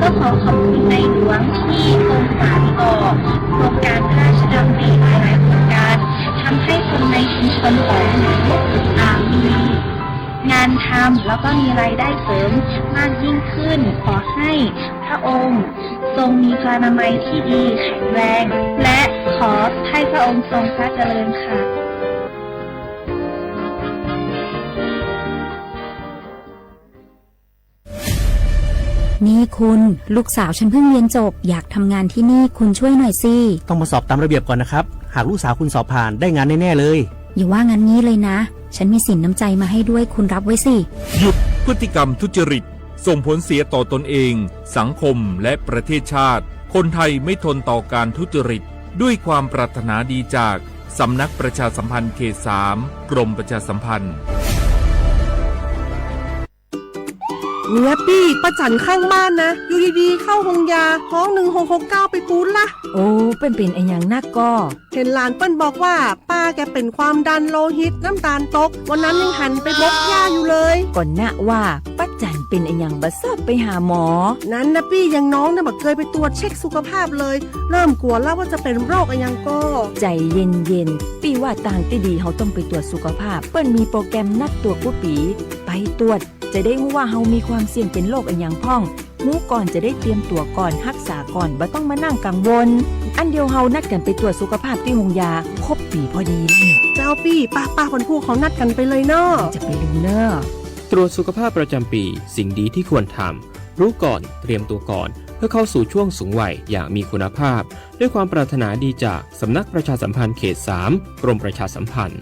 ก็ขอขอบคุณในหลวงที่ทรงสานต่อโครงการพระราชดำริหลายๆโครงการทำให้คนในชุมชนของหนูอ่ามีงานทำแล้วก็มีรายได้เสริมมากยิ่งขึ้น ขอให้พระองค์ทรงมีพลานามัยที่ดีแข็งแรง และขอให้พระองค์ทรงพระเจริญค่ะ นี่คุณ ลูกสาวฉันเพิ่งเรียนจบ อยากทำงานที่นี่ คุณช่วยหน่อยสิ ต้องมาสอบตามระเบียบก่อนนะครับ หากลูกสาวคุณสอบผ่าน ได้งานแน่ๆเลย อย่าว่างั้นงี้เลยนะ ฉันมีสินน้ำใจมาให้ด้วย คุณรับไว้สิ หยุดพฤติกรรมทุจริต ส่งผลเสียต่อตนเอง สังคม และประเทศชาติ คนไทยไม่ทนต่อการทุจริต ด้วยความปรารถนาดีจาก สำนักประชาสัมพันธ์เขตสาม กรมประชาสัมพันธ์ เนี่ยปี้ ป้าจั๋นข้างบ้านนะ อยู่ดีๆ เข้าโฮงยา ฮ้อง หนึ่งหกหกเก้า ไปปู๊ดละ โอ้ เปิ้นเป๋นอะหยังนักก่อ เห็นหลานเปิ้นบอกว่า ป้าแกเป็นความดันโลหิต น้ำตาลตก วันนั้นยังหันไปบกหญ้าอยู่เลย ก่อนนะว่า ป้าจั๋นเป๋นอะหยังบ่ชอบไปหาหมอ นั้นนะปี้ อย่างน้องเนี่ยบ่เคยไปตรวจเช็คสุขภาพเลย เริ่มกลัวแล้วว่าจะเป็นโรคอะหยังก่อ ใจเย็นๆ ปี้ว่าตางตี้ดีเฮาต้องไปตรวจสุขภาพ เปิ้นมีโปรแกรมนัดตรวจกู้ปี๋ ไปตรวจ จะได้ฮู้ว่าเฮามีความเสี่ยงเป็นโรคอะหยังพ่อง ฮู้ก่อนจะได้เตรียมตั๋วก่อน ฮักษาก่อน บ่ต้องมานั่งกังวล อันเดียวเฮานัดกั๋นไปตรวจสุขภาพตี้โฮงยา ครบปี๋พอดี เจ้าปี้ ป้าๆ วันพูกเฮานัดกั๋นไปเลยเนาะ จะไปลืมเน่อ ตรวจสุขภาพประจำปี สิ่งดีที่ควรทำ รู้ก่อน เตรียมตัวก่อน เพื่อเข้าสู่ช่วงสูงวัยอย่างมีคุณภาพ ด้วยความปรารถนาดีจากสำนักประชาสัมพันธ์เขตสาม กรมประชาสัมพันธ์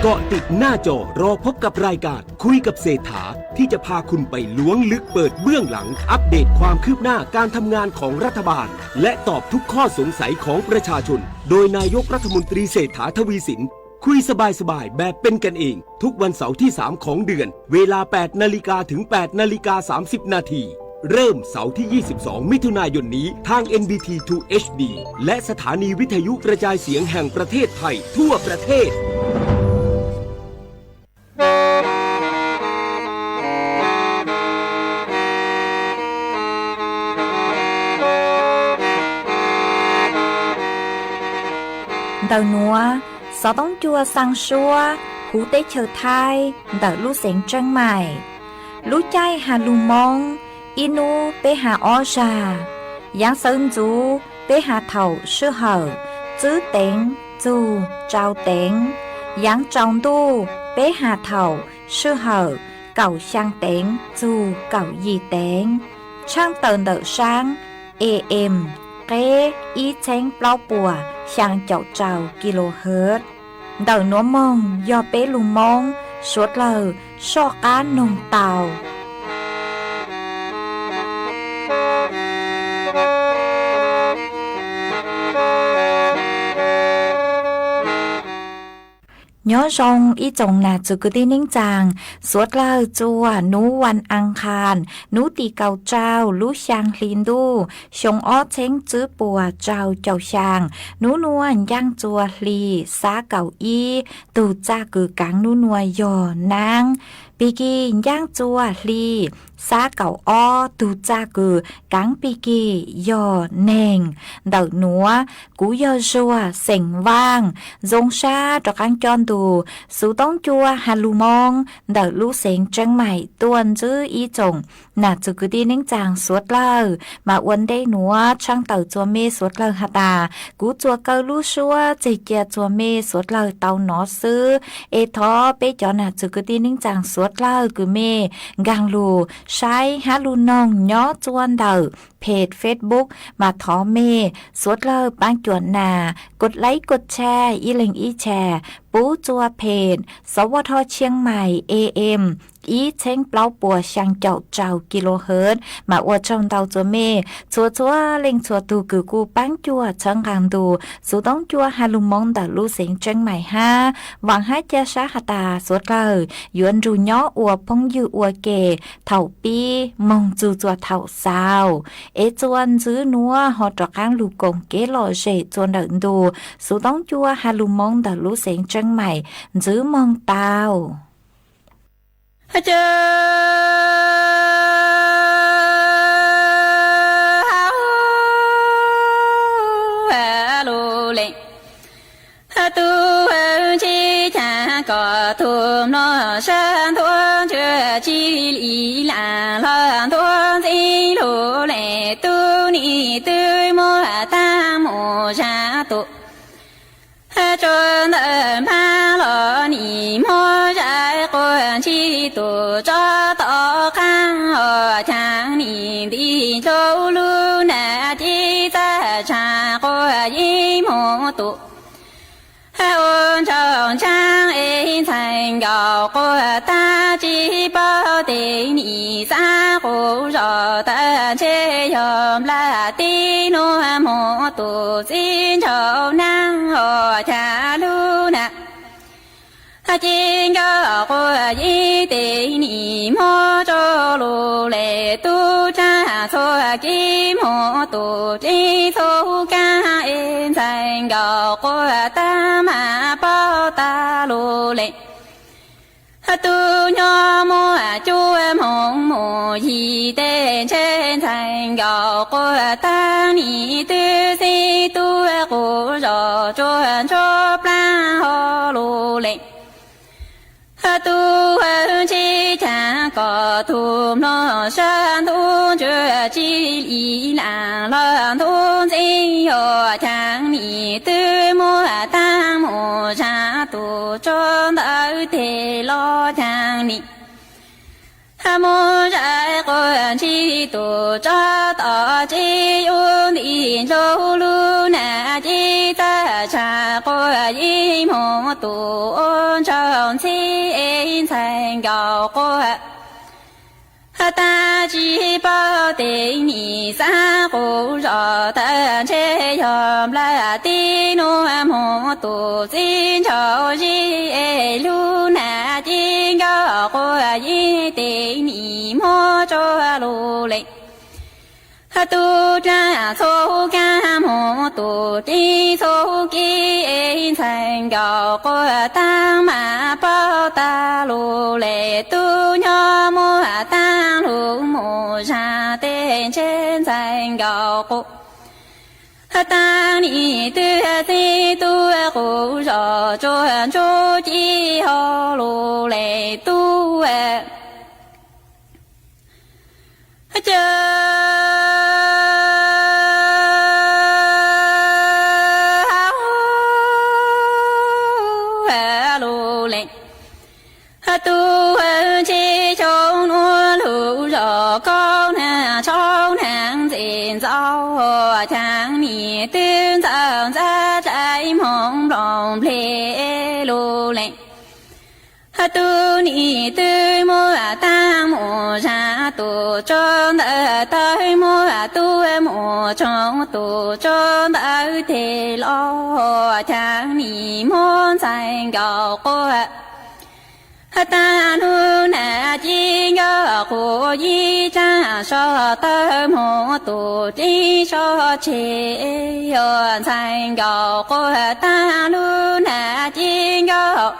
เกาะติดหน้าจอรอพบกับรายการคุยกับเศรษฐา ที่จะพาคุณไปล้วงลึกเปิดเบื้องหลัง อัปเดตความคืบหน้าการทำงานของรัฐบาล และตอบทุกข้อสงสัยของประชาชน โดยนายกรัฐมนตรีเศรษฐาทวีสิน คุยสบายๆ แบบเป็นกันเอง ทุกวันเสาร์ที่ สาม ของเดือน เวลา แปด นาฬิกาถึง แปด นาฬิกา สามสิบ นาที เริ่มเสาร์ที่ ยี่สิบสอง มิถุนายนนี้ ทาง เอ็น บี ที ทู เอช ดี และสถานีวิทยุกระจายเสียงแห่งประเทศไทยทั่วประเทศ Ntawm nuav, xov tooj cua xaa suab huv teb chaws Thaib ntawm lub xeev Tseeb Maim. Lub caij has lug Moob, ib nub peb has ob zag. Yaav sawv ntxuv peb has thaum sij hawm tswb teev txug tsau teev. Yaav tsaus ntuj peb has thaum sij hawm kaum xyaa teev txug kaum yim teev. Tshaaj tawm ntawm saab A M, qeb ib txheeb plaub puas xyaa caum rau kilohertz. Ntawm nuav moog yog peb lug Moob suav dlawg soj qaab noog tau. Nyob zoo ib tsoom nam txwv kwv tij neej tsaa, suav dlawg txua nub vas as khas, nub tim kaum rau lub xyaa hli ntuj, xyoo ob txheeb tswb puas rau caum xyaa. Nub nuav ncaaj txua hli xab kaum ib, tug txaj kws kaav nub nuav yog naab. Pig kig ncaaj txua hli xab kaum ob, tug txaj kws kaav pig kig yog neeg. Ntawm nuav kuv yog Zuag xeem Vaaj, zoo sab rov qaab coj ntus xuv toob cua has lug Moob ntawm lub xeev Tseeb Maim tuaj ntsib ib tsoom nam txwv kwv tij neej tsaa suav dlawg. Mas ua ntej nuav tshaaj tawm txua mej suav dlawg has tas, kuv txua kaw lub suab txeg cia txua mej suav dlawg tau nov xwb. Es thov peb cov nam txwv kwv tij neej tsaa suav dlawg kws mej nkaag lug saib hab lug noog nyob txua ntawm peg Facebook, mas thov mej suav dlawg paab cuam nas kos laib kos tshaj ib leeg ib tshaj, pub txua peg Sov Vaj Thoj Tshiab Mais A M ib txheeb plaub puas xyaa caum rau kilohertz. Mas ua tsaug ntau txua mej txhua txhua leej txhua tug kws kuj paab cuam txhawb nqaa ntu xuv toob cua has lug Moob ntawm lub xeev Tseeb Mais hab. Vaam hab ca sab has tas suav dlawg yuav nrug nyob ua phooj ywg ua ke thaum pib moog txug txua thaum xaus. Es txua ntsib nuav ho rov qaab lug koom kev lom zem txua ntawm ntu xuv toob cua has lug Moob ntawm lub xeev Tseeb Mais. Ntsib moog tau. Has ca tsis li lam los ntuj ntxim lug le, tub nim twb muab taag mus zam tus. Tsuas ntawm npab los nim muab zam quas ntsis tus tsob tom qaab, ho caag nim nti dlua lug na, tib txag tshaj quas yeej moog tus. Ua nraug ntsaab es ntxhais nkaus quas taag, tsis paub tes nim xaav quas zos tawm ntshe yog nplaj teb nuav moog tus txiv nraug naag, ho caag lug na. Ces nkawd quas yeej tes nim muab rua lug le, tub dlaag txhua kev moog tus dlej txhua kaab es ntxhais nkaus quas taag mas paub tag lug le. Tub nyob muaj cuaj moos mus yim teg ntshe ntxhais nkaus quas taag, nim twb xib tub quas zos tsuas ntsuab plaab hov lug le. Tub ntsib caag kom tug mloog sab ntub ntsuag, tsis li lam los ntuj ntxim, ho caag nim twb muab taag mus zam tus tsuas ntawm teg los caag nim muab zam quas ntsis tus tsob tom tsev, yuav nti dlua lug na, tib txag tshaj quas yeej moog tus ua nraug ntxhib es ntxhais nkaus quas taag, tsis paub tes nim xaav quas zos tawm ntshe yog nplaj teb nuav moog tus txiv nraug zib es lug na, ces nkawd quas yeej tes nim muab rua lug le. Tub dlaag txhua kaab moog tus dlej txhua kev es ntxhais nkaus quas taag mas paub tag lug le. Tub nyob muab taag lug mus zam teg ntshe ntxhais nkaus quas taag, nim twb xib tub quas zos tsuas ntsuab ci hov lug le tub. Ca lug le. Tub ntsib xyoo nuav lug zog kaub naag tshauv naag ntxim ntxaus, caag nim twb ntxawm ntxab dlaim moog nplooj nplej lug le. Tub nim twb muab taag mus zam tus tsuas ntawm tawg, muab tub mus tshoov tus tsuas ntawm teg los, caag nim muab ntxhais nkaus quas taag lug na, ces nkawd quas yeej taag sov tawg moog tus dlej sov tseg, yog ntxhais nkaus quas taag lug na, ces nkawd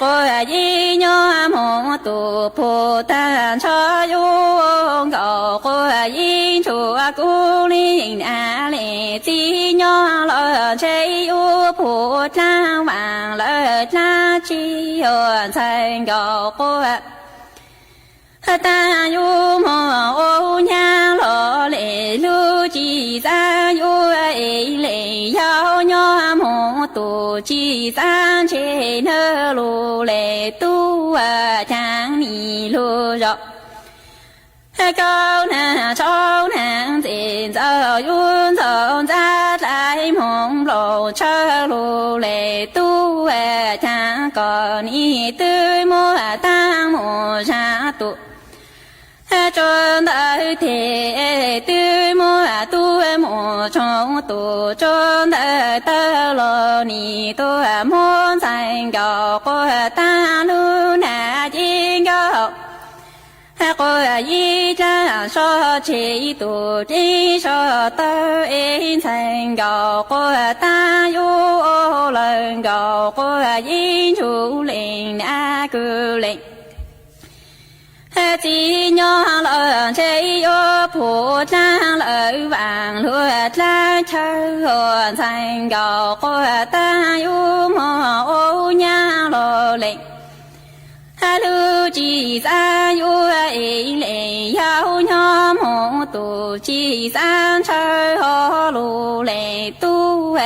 quas yeej nyob moog tus puag taag nrho, yuav nkaus quas yeej tshuav kuv leej nam leej txiv nyob los ntshe yuav puag dlaab vaam lawm dlaab tsi, yog ntxhais nkaus quas taag yuav moog ua nyab los le lug tsis xaav yuav es le yau nyob moog tus tsis xaav ntshe nawb lug le tub, caag nim lug zog kaub naag tshauv naag ntxim ntxaus yuav ntxawm ntxab dlaim moog nplooj tshaw lug le tub, caag kom nim twb muab taag mus zam tus tsuas ntawm teg, twb muab tub mus tshoov tus tsuas ntawm tawg los nim tuaj muab ntxhais nkaus quas taag lug na, ces nkawd quas yeej taag sov tseg tus dlej sov tawg es ntxhais nkaus quas taag yuav lawm nkaus quas yeej ntshuv leej nam kws leej txiv nyob los ntshe yuav puag dlaab lawm vaam lug dlaab chaw, ntxhais nkaus quas taag yuav moog ua nyab los le lug tsis xav yuav es le yau nyob mus tus tsis xav ntshaw ho lus le tub.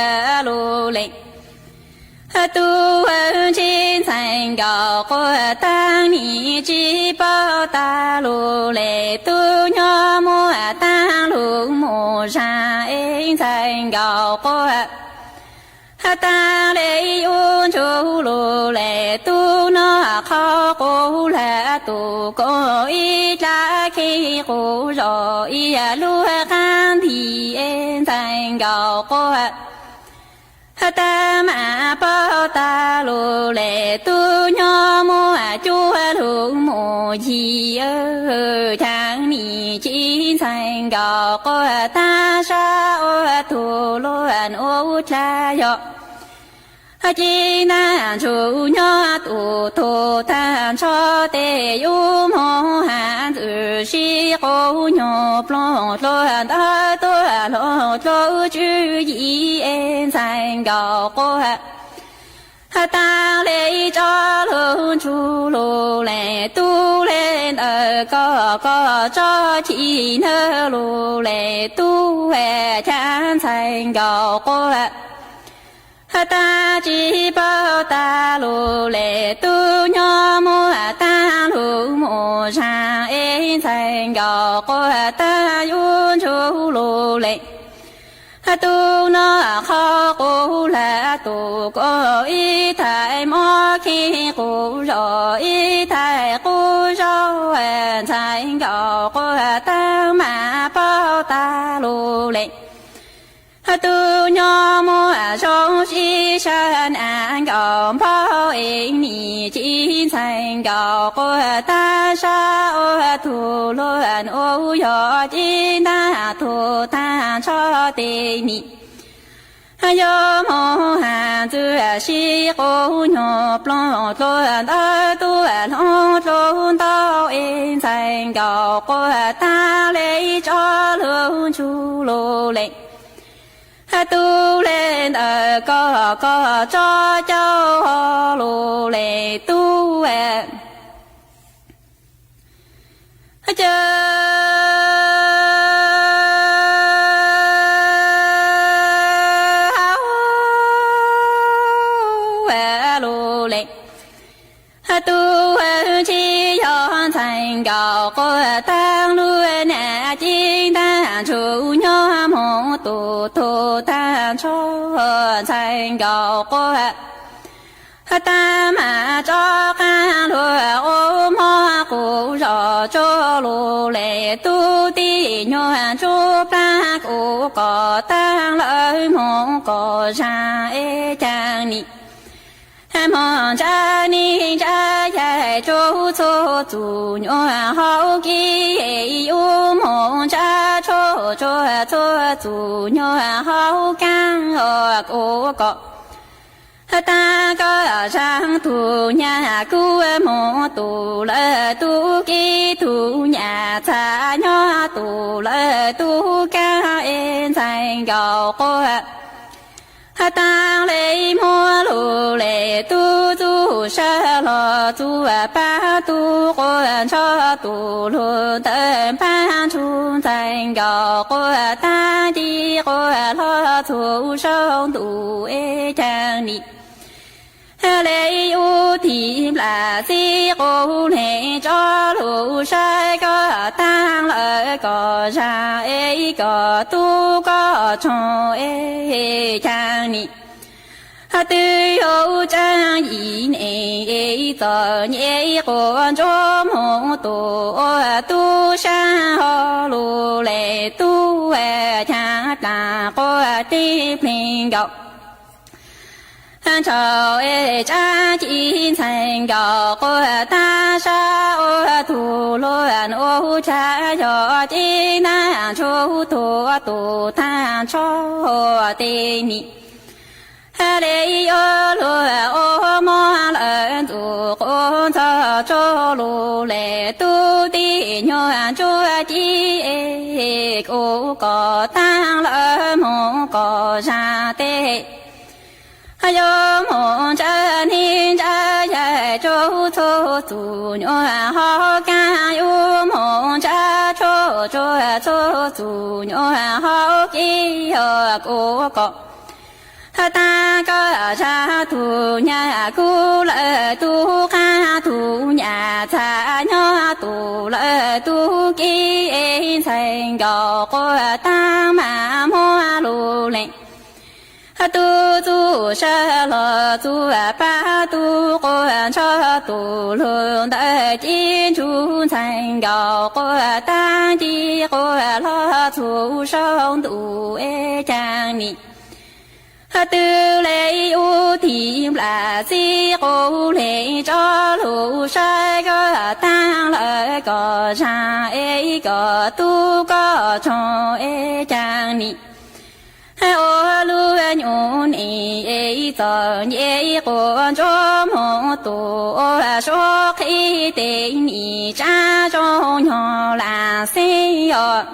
Caw lus le tub, ntsib ntxhais nkaus quaj tag nim tsis paub tas lus le tub, nyob muaj tag lus mus zaj es ntxhais nkaus quaj tag le ub ntsuj lus le tub, noj qhov qub hlab tus koob ib dlav khib qub zos ib lub qab nti es ntxhais nkaus quaj tag mam paub tas lus le tub, nyob muaj cuaj lus mus yig cav nim ci ntxhais nkaus quaj tag sab ua tus luag nuj dlha yog ci ntag ntsuj nyob tus tug tag ntsho tes yub moog has ntxwg sib qub nyuag ploog dluag ntawd tuaj hloov dluag tswv yim es ntxhais nkaus quaj tag le tsob lug ntsuj lug le tub le ntawm koj koj tsob ci nawb lug le tub, cas ntxhais nkaus quaj tag tsis paub tas lus le tub, nyob muaj tag lus mus zaj es ntxhais nkaus quaj tag yub ntsuj lug le tub, noj qhov qub hlab tus koob ib thaj mob khib qub zos ib thaj qub zos, ntxhais nkaus quaj tag mam paub tas lus le tub, nyob muaj zoo sib sab nas nkaus npauj es nim ci ntxhais nkaus quaj tag sab ua tus luag nuj yog ci ntag tug tag ntsho tes nim yub moog has ntxwg sib qub nyuag ploog dluag ntawd tuaj hloov dluag ntau es ntxhais nkaus quaj tag le tsob lug ntsuj lug le tub le ntawm koj koj tsob cau lug le tub, caw lug le tub, ntsib yog ntxhais nkaus quaj tag lug nam ci ntag ntsuj nyob moog tus tug tag ntsho, ntxhais nkaus quaj tag mam tsob qaab lug ua mob qub zos tsuag lug le tub, tib nyuag ntsuj plag kuv kom tag lawm moog kom zag es caag nim moog ntsa nim ntsa yaig tsuag txhua txug nyuag hauv kib, yub moog ntsa tsuag tsuag txhua txug nyuag hauv kaab, kuv kom tag koj zaag tug nyaj kuv moog tus lawv tug kib, tug nyaj txhaj nyob tus lawv tug kaab es ntxhais nkaus quaj tag le muab lug le tub, txuj sab hlo txuj paab tub, quaj ntsho tus lug ntawm paab ntsuj, ntxhais nkaus quaj tag ci quaj hlo txhua saum ntuj es caag nim le ub tig nplas xib qub le tsob lug saib koj taag lawm kom zag es koj tub koj tsoog es caag nim twb yuav tsaab yim ne es txom nyem quas ntsuab moog tus ua tub saab ho lug le tub caag dlaag quaj teg pleg nkaus ntshaum es tsaab ci ntxhais nkaus quaj taag sab ua tug luag nuj dlha yog ci ntaag ntsug tug tus taag ntsho teg nim Le ib ua luag ua muag lawm ntxuj quav ntxhov tsaug lug le tub tij nyuag ntsuag ci, kuv kom taag lawm moog kom zaam teb. Yuav moog ntsa nig ntsa yaig tsaug txhua txuj nyuag hauv kaaj, yuav moog ntsa tsuag tsuag txhua txuj nyuag hauv kib, yog kuv kom taag koj zag tug nyaj kuv lawm tug qaab tug nyaj txhaj nyob tug lawm tug kib, ntxhais nkaus quas taag mas muaj lug leej. Tug txuj sa los txuj pab tug quas ntsog tug lug ntawm ci ntsuj ntxhais nkaus quas taag ci quas lug txhua sau ntuj es caag nim. Twb le ub tig nplam xib qub le tso lug saib koj taag lawm koj zaag es koj tub koj tsoog es caag nim. Ua lub nyuj nim es txom nyem quas ntsuag moog tus ua suab qhib tes nim tsaab zoo nyog lam xeeb os.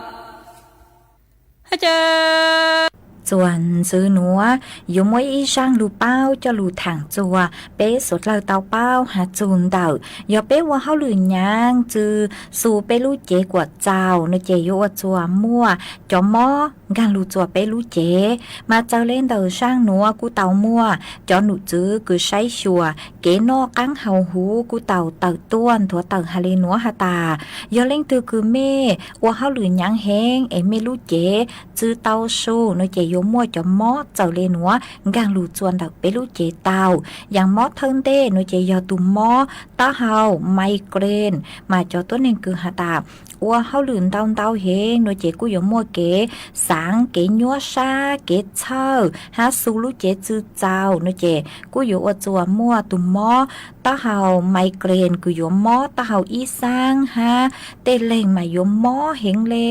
Txuas ntxiv nuav yuav muaj ib zaaj lug paub coj lug thaam txuas peb suav dlawg tau paub has txug ntawm yog peb ua hauj lwm nyaav txwv xu peb lub cev kuam txaus no ces yuav ua txuas muaj cov mob nkaag lug txuas peb lub cev. Mas txawm le ntawm zaaj nuav kuj tau muaj cov num txwv kws saib xyuas kev noj qaab haus huv kuj tau tawm tuaj nthuav tawm has le nuav has tas, yog leej twg kws mej ua hauj lwm nyaav heev es mej lub cev txwv tau su no ces yuav muaj cov mob txawm le nuav nkaag lug txuas ntawm peb lub cev tau. Yaam mob thawj ntej no ces yog tus mob taub hau migraine, mas cov tuab neeg kws has tas ua hauj lwm ntau ntau heev no ces kuj yuav muaj kev xaav, kev nyuab sab, kev txhawj hab xu lub cev txwv txaus no ces kuj yuav ua txuas muaj tus mob taub hau migraine kws yuav mob taub hau ib xaav hab tej leeg mas yuav mob heev le,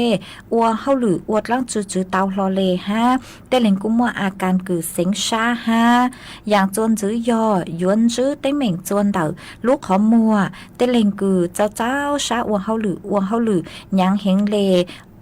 ua hauj lwm ua dlaab tsi tsi tau hlo le hab tej leeg kuj muaj a kas kws xeev sab hab. Yaam txuas ntxiv yog yuav ntsib teeb meem txuas ntawm lub qhov muag, tej leeg kws txaus txaus sab ua hauj lwm, ua hauj lwm nyaav heev le,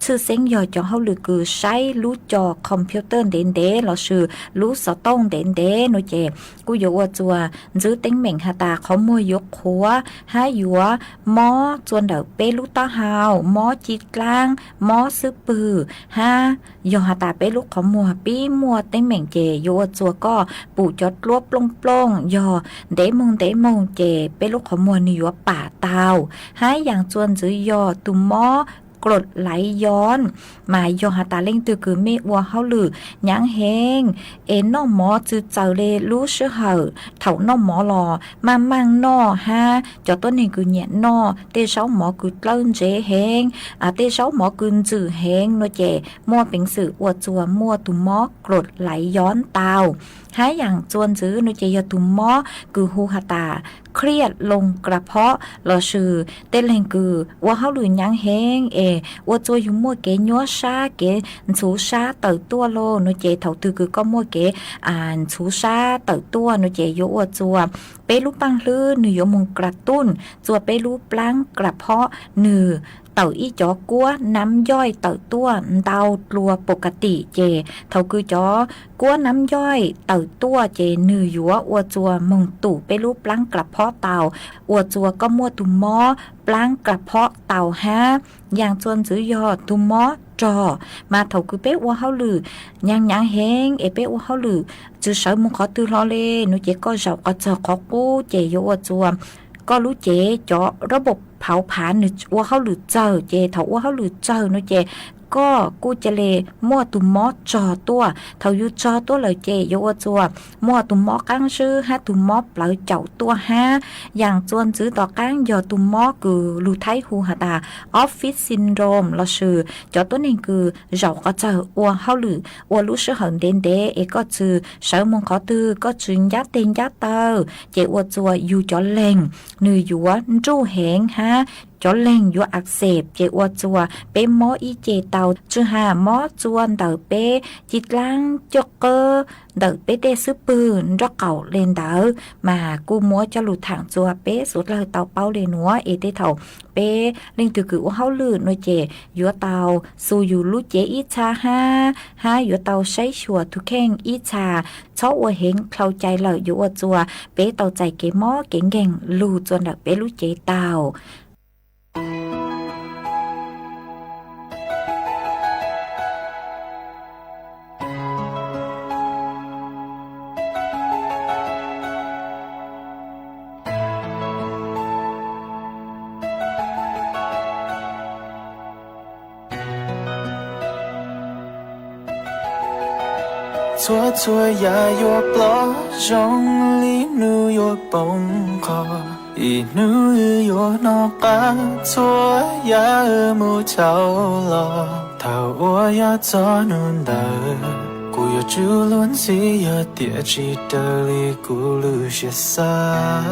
tshwj xeeb yog cov hauj lwm kws saib lub co computer ntev ntev lossis lub xov tooj ntev ntev no ces kuj yuav ua txuas ntsib teeb meem has tas qhov muag yuav qhuav hab yuav mob txuas ntawm peb lub taub hau, mob ci dlaab, mob xub pwg hab yog has tas peb lub qhov muag pib muaj teeb meem ces yuav ua txuas koj pum cov dluab plooj plooj, yog ntev moog ntev moog ces peb lub qhov muag nwg yuav pam tau. Hab yaam txuas ntxiv yog tus mob growth laiv yoon, mas yog has tas leej twg kws mej ua hauj lwm nyaav heev es noj mov txwv txaws le lub sij hawm thaum noj mov los maaj maaj noj hab cov tuab neeg kws nyiam noj tej zaub mov kws dlawb ntsev heev, tej zaub mov kws ntxwm heev no ces muaj peev xwm ua txuas muaj tus mob growth laiv yoon tau. Hab yaam txuas ntxiv no ces yog tus mob kws hu has tas khriaj loo kra phob lossis tej leeg kws ua hauj lwm nyaav heev es ua txuas yug muaj kev nyuab sab, kev ntxhuv sab tawm tuaj lauj no ces thaum twg kws koj muaj kev ntxhuv sab tawm tuaj no ces yuav ua txuas peb lub paaj hlwb nwg yuav moog kra tuj txuas peb lub plaab kra phob nwg tawm ib cov kuab nab ncoij tawm tuaj ntau dlua pov ka tim ces thaum kws cov kuab nab ncoij tawm tuaj ces nwg yuav ua txuas moog tum peb lub plaab kra phob tau, ua txuas koj muaj tus mob plaab kra phob tau hab. Yaam txuas ntxiv yog tus mob rog, mas thaum kws peb ua hauj lwm nyaav nyaav heev es peb ua hauj lwm tsi sawv moog qhov twg hlo le no ces koj zaum qhov txog qhov qub ces yuav ua txuas koj lub cev cov rab npaum phauv phav nwg ua hauj lwm txawg ces thaum ua hauj lwm txawg no ces koj kuj ca le muaj tus mob tsog tuaj. Thaum yug tsog tuaj lawm ces yuav ua txuas muaj tus mob qaab zib hab tus mob plawv caum tuaj hab. Yaam txuas ntxiv tom qaab yog tus mob kws lug Thaib hu has tas office syndrome lossis cov tuab neeg kws zaum qhov txawg ua hauj lwm ua lub sij hawm ntev ntev es koj tsi sawv moog qhov twg, koj tsi ncab teg ncab taw ces ua txuas yug cov leeg nwg yuav nruj heev hab cov leeg yuav axep ces ua txuas peb mob ib ce tau, tsi has mob txua ntawm peb ci dlaab caj qab, ntawm peb tej xub pwg nraub qaum le ntawd mas kuj muab coj lug thaam txua peb suav dlawg tau paub le nuav es tej thaum peb leej twg kws ua hauj lwm no ces yuav tau xu yus lub cev ib txha hab, hab yuav tau saib xyuas tug kheej ib txha, txhob ua heev dlhau cai lawm yuav ua txuas peb tau txais kev mob kev nkeeg lug txua ntawm peb lub cev tau. Txhua txhua yam yuav ploj zoo li nub yuav poob qho, ib nub wb yuav nov qab txhua yam wb mus dhau los. Thaum uas yog txog nub ntawd, kuv yuav tsum luag ntxhi yog tias tsis raws li kuv lub siab xav,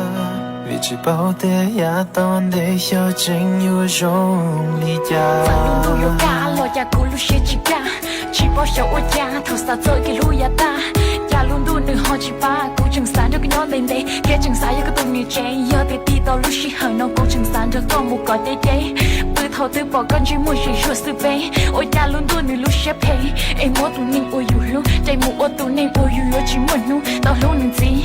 vim tsis paub tias yav tom ntej xyov tseem yuav zoo li cas. Txawm lub ntuj yuav kaj los cas kuv lub siab tsis kaj, tsis paub xyov ua cas thaum xav txog kev hlub yav tag, cas lub ntuj nws ho tsis pab. Kuv tseem xav nrog koj nyob ntev ntev, thiab tseem xav yog koj tus niam tsev. Yog tias tig tau lub sij hawm no kuv tseem xav nrog koj mus kom deb deb, pw thaum twg pom koj ntsej muag zim zuag xwb peb. Ua cas lub ntuj nws lub siab phem, es muab tus neeg uas yus hlub dai mus ua tus neeg uas yus yuav tsis muaj hnub tau hlub nws ntxiv.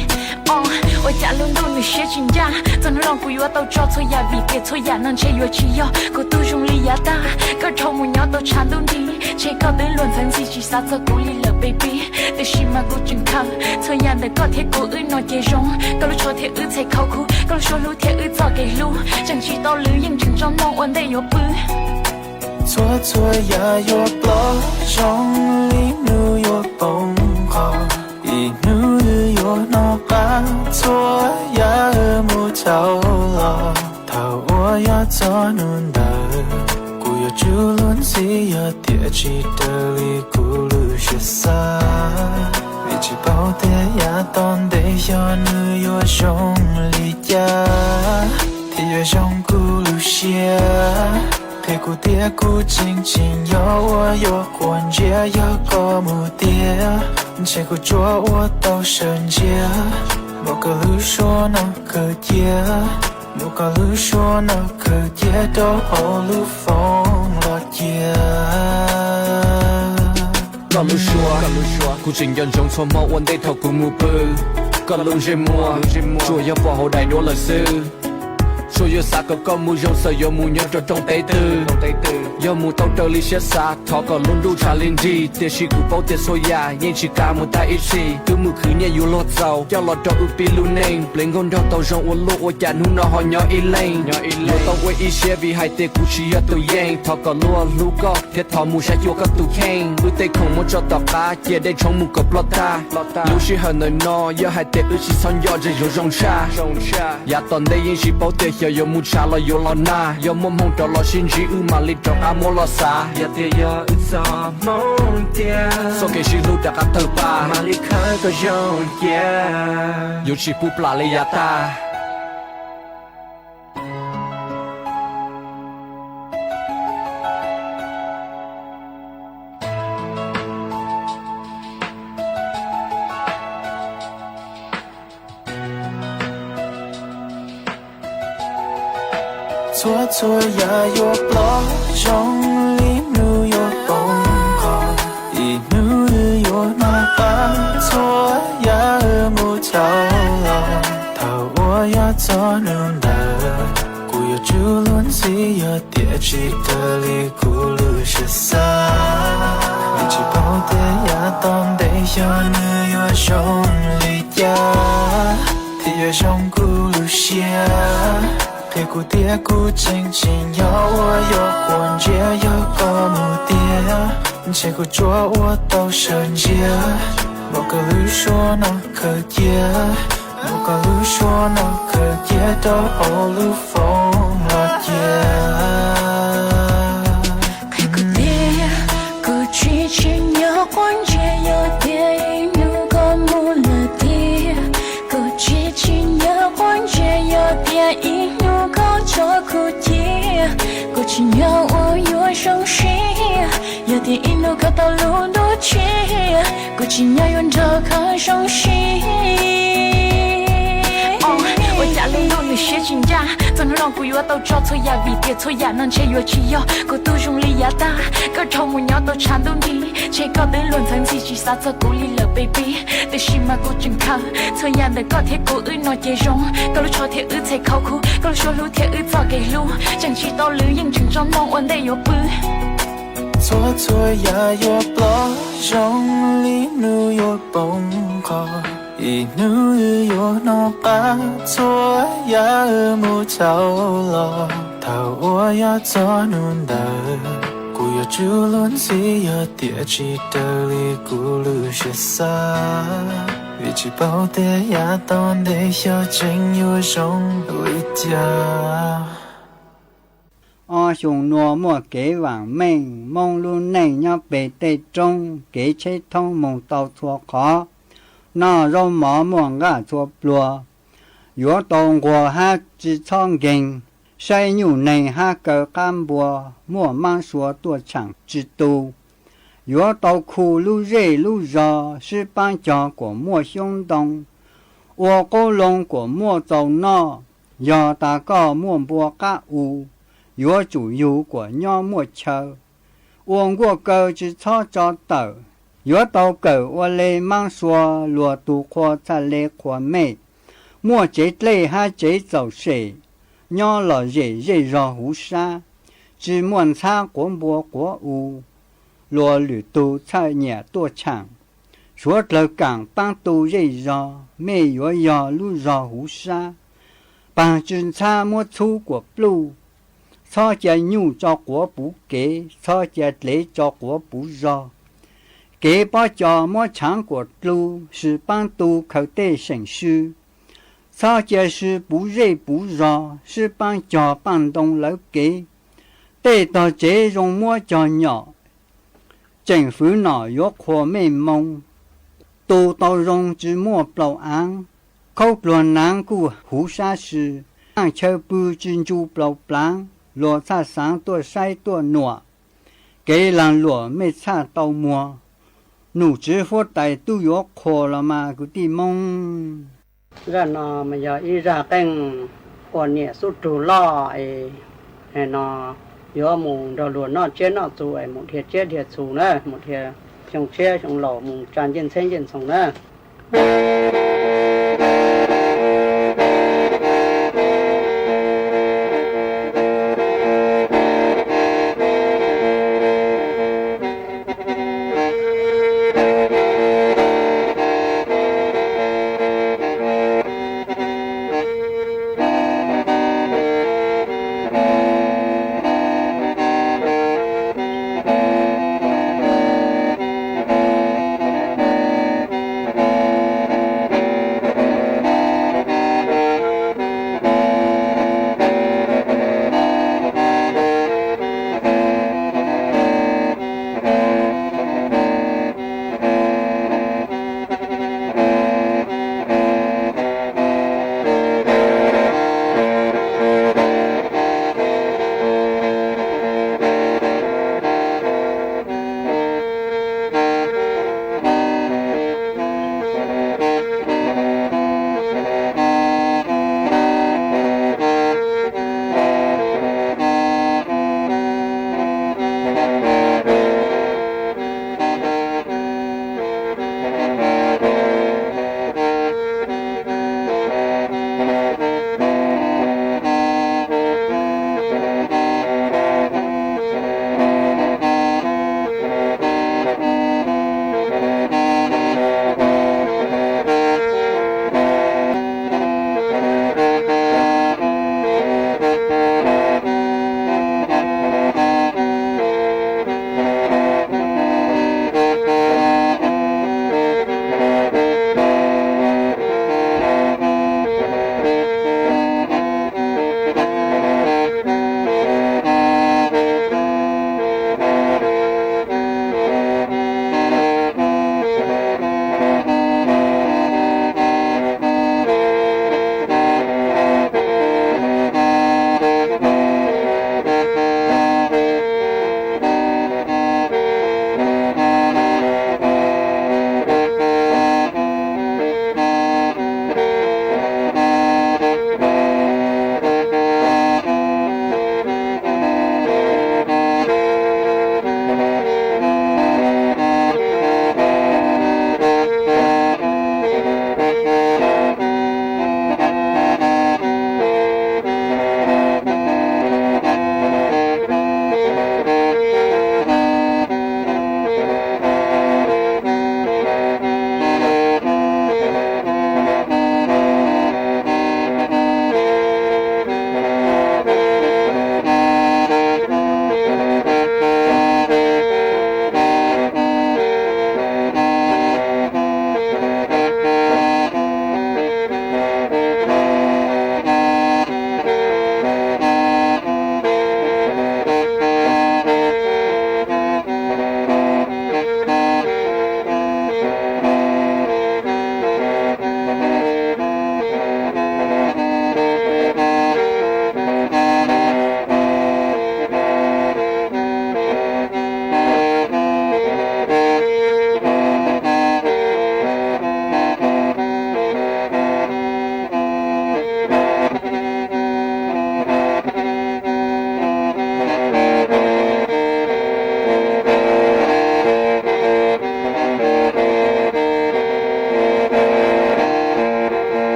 Ua cas lub ntuj nws siab tsis ncaj, txog hnub no kuv yuav tau tso txhua yam vim tias txhua yam no ntshe yuav tsis yog kuv tug zoo li yav tag. Koj dhau mus nyob tau tshav ntuj nti, ntshe koj twb luag ntxhi tsis xav txog kuv li lawm baby. Tiam sis mas kuv tseem khaws txhua yam ntawm koj thiab kuv wb no ces zoo. Koj lub tsho thiab wb txhais khau khuv, koj lub suab hlub thiab wb txoj kev hlub tseem tsis tau lwm yeej tseem tso moo ua ntej yuav pw. Txhua txhua yam yuav ploj zoo li nub yuav poob qho, ib nub wb yuav nov qab txhua yam wb mus dhau los. Thaum uas yog txog nub ntawd, kuv yuav tsum luag ntxhi yog tias tsis raws li kuv lub siab xav, vim tsis paub tias yav tom ntej xyov nws yuav zoo li cas thiaj yuav zoo kuv lub siab. Qhia kuv tias kuv tseem tseem yog ua yuav quav ntsiab yog koj mus tiag, ntshe kuv tsuas ua tau sawv ntsiag. Muab koj lub suab no khaws cia, muab koj lub suab no khaws cia rau hauv lub foob los cia. Koj lub suab, kuv tseem nco ntsoov txhua hmo ua ntej thaum kuv mus pw. Koj lub ntsej muag, tsuas yog pom hauv daim duab lawm xwb. Tsuas yuav xav kom koj mus zoo, txawm yuav mus nyob rau rooj teb twg, yog mus tau raws li siab xav, thov kom lub ntuj tshav li nrig. Tiam sis kuv paub tias txhua yam yeej tsis kam mus tag ib txhis. Twb mus khwv nyiaj yuav luag txaus, coj los rau wb pib lub neej. Pleev nkaus nrog tau zoo ua luaj, ua cas hnub no ho nyob ib leeg. Yuav tau ua ib siab vim hais tias kuv tsis yog tus yeej. Thov kom luag hlub koj thiab thov mus saib xyuas koj tus kheej. Wb tej khoom muab tso tom qab, cia dej tshoob mus kom ploj tag. Lub sij hawm ntawm no yog hais tias wb tsis txhob nco, ntshe yuav zoo tshaj. Yav tom ntej yeej tsis paub tias xyov yuav mus tshav los yuav los nag. Yog muaj hmoo rov los sib ntsib, wb mam li rov qab muab los xav. Yog tias yog wb txoj hmoo tiag, txoj kev sib hlub rov qab tawg paj, mam li khawb koj zoo cia. Yuav tsis pub plam li yav tag. Txhua txhua yam yuav ploj zoo li hnub yuav poob qho, ib hnub wb yuav nov qab txhua yam wb mus dhau los. Thaum uas yog txog hnub ntawd, kuv yuav tsum luag ntxhi yog tias tsis raws li kuv lub siab xav. Vim tsis paub tias yav tom ntej xyov nws yuav zoo li cas thiaj yuav zoo kuv lub siab. Qhia kuv tias kuv tseem tseem yog ua yuav quav ntsiab yog koj mus tiag, ntshe kuv tsuas ua tau sawv ntsiag. Muab koj lub suab no khaws cia, muab koj lub suab no khaws cia rau hauv lub foob los cia. Qhia kuv tias kuv tsis tseem nyob quav ntsej yog tias ib hnub koj mus lawm tiag. Kuv tsis tseem nyob quav ntsej yog tias ib hnub koj tso kuv cia. Zoo siab yog tias ib hnub koj tau lub ntuj tshiab, kuv tsim nyog yuav nrog koj zoo siab. Ua cas lub ntuj nws siab tsis ncaj, txog hnub no kuv yuav tau tso txhua yam vim tias txhua yam no ntshe yuav tsis yog kuv tug zoo li yav tag. Koj dhau mus nyob tau tshav ntuj nti, ntshe koj twb luag ntxhi ntxhi tsis xav txog kuv li lawm baby. Tiam sis mas kuv tseem khaws txhua yam ntawm koj thiab kuv wb no ces zoo. Koj lub tsho thiab wb txhais khau khuv, koj lub suab hlub thiab wb txoj kev hlub, tseem tsis tau lwm yeej tseem tso moo ua ntej yuav pw. Txhua txhua yam yuav ploj zoo li hnub yuav poob qho, ib hnub wb yuav hnov qab txhua yam wb mus txhaum los. Thaum uas yav txog hnub ntawd, kuv yuav tsum luag ntxhi yog tias tsis raws li kuv lub siab xav, vim tsis paub tias yav tom ntej xyov tseem yuav zoo li cas. Ob xyoo nua muaj kev vaam meej, Moob lub neej nyob peg tej roob, kev tsheb thoob moog tau txhua qhov, noj zaub mov muaj nqaj txhua pluag, yuav tau nquag hab tsi txhob nkeeg, saib nyuj neeg hab kaw qab npua, muaj maab sua tuaj tshaam tsi tu, yuav tau khu lub zej lub zog, sib paab cog kuas muaj xyoob ntoo, ua qoob loo kuas muaj txaus noj, yog tas koj muaj npua qab u, yuav tsum yug kuas nyob muaj chaw, ua nkuaj kaw tsi txhob tso tawm, yuav tau kawm ua le maab sua, luag tug qhua txhaj le qhua mej, muaj tsev dlej hab tsev txaum sem, nyob lom zem zej zog huv sab, tsi muaj ntxhab quav npua quav u, luag lwm tug txhaj nyiam tuaj tshaam, suav dlawg kaam paab tu zej zog, mej yuav yog lub zog huv sab, paag tsi ntxhab muab txhub kuas pluj, txhob cia nyuj tso quav puv kev, txhob cia dlev tso quav puv zog, kev pob co muab tshaav kuas dlu, sib paab tu khaws tej seem sw, txhob cia sw puv zej puv zog, sib paab cog paaj ntoo lawv kev, tej tog tsev zoo muab cog nyom, tseem fwv nom yuav qhuas mej moo, tu tau zoo tsi muaj plaub aav, khaub dluag naav kuj huv sab sw, haaj chaw pw tsi ntsu plaub plaav, luag txhaj xaav tuaj saib tuaj nuam, kev laag luam mej txhaj tau muag, num tswv huab tais tub yuav qhuas los mas kwv tij Moob. Zaj no mas yog ib zaj qeej ua niam xub rug loj es no yuav mus nrog luag noj tsiab noj txhu es mus dhia tsiab dhia txhu na, mus dhia xyoo tshiab xyoo laus mus tsa ncej ntxheb ncej ntxhoo na.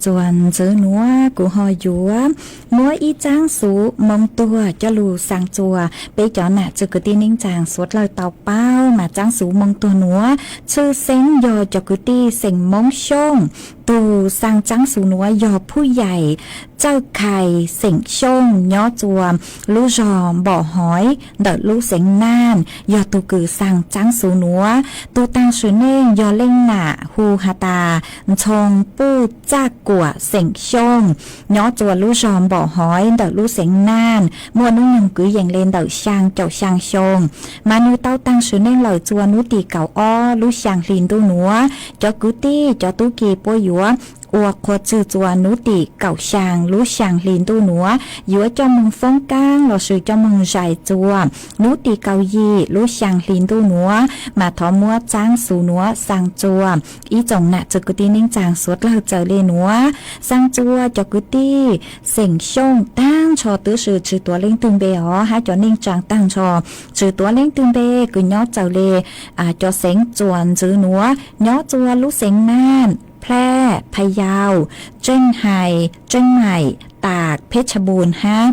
Txuas ntxwv nuav kuv ho yuav muab ib txaab xuv moo tuag coj lug xaa txuas peb cov nam txwg kwv tij neej tsaa suav dlawg tau paub. Mas txaab xuv moo tuag nuav tshwj xeeb yog cov kwv tij xeem Moob Xyooj. Tug xaa txaab xuv nuav yog Phub Yaim Txawj Khais xeem Xyooj nyob txuas lub zog Npaum Hoiv ntawm lub xeev Naj, yog tug kws xaa txaab xuv nuav. Tug taag sim neej yog leej nam hu has tas Ntxhoo Puj Txaj Kuam xeem Xyooj nyob txuas lub zog Npaum Hoiv ntawm lub xeev Naj, muaj nub nyoog kwv yees le ntawm xyaa caum xyaa xyoo. Mas nwg tau taag sim neej lawm txuas nub tim kaum ob lub xyaa hli ntuj nuav. Cov kwv tij cov tub ki puab yuav ua qhua txwg txuas nub tim kaum xyaa lub xyaa hli ntuj nuav, yuav coj moog foob kaab lossis coj moog zais txuas nub tim kaum yim lub xyaa hli ntuj nuav. Mas thov muab txaab xuv nuav xaa txuas. Ib tsoom nam txwg kwv tij neej tsaa suav dlawg txawm le nuav, xaa txuas cov kwv tij xeem Xyooj taag nrho tub si, tsi tuav leej twg npe os, hab cov neej tsaa taag nrho tsi tuav leej twg npe, kws nyob txawm le cov xeev txuas ntxwv nuav, nyob txuas lub xeev Naj, Plaj, Phaj Yau, Tseej Hais, Tseej Maim, Tas, Pheb Tsha Npun hab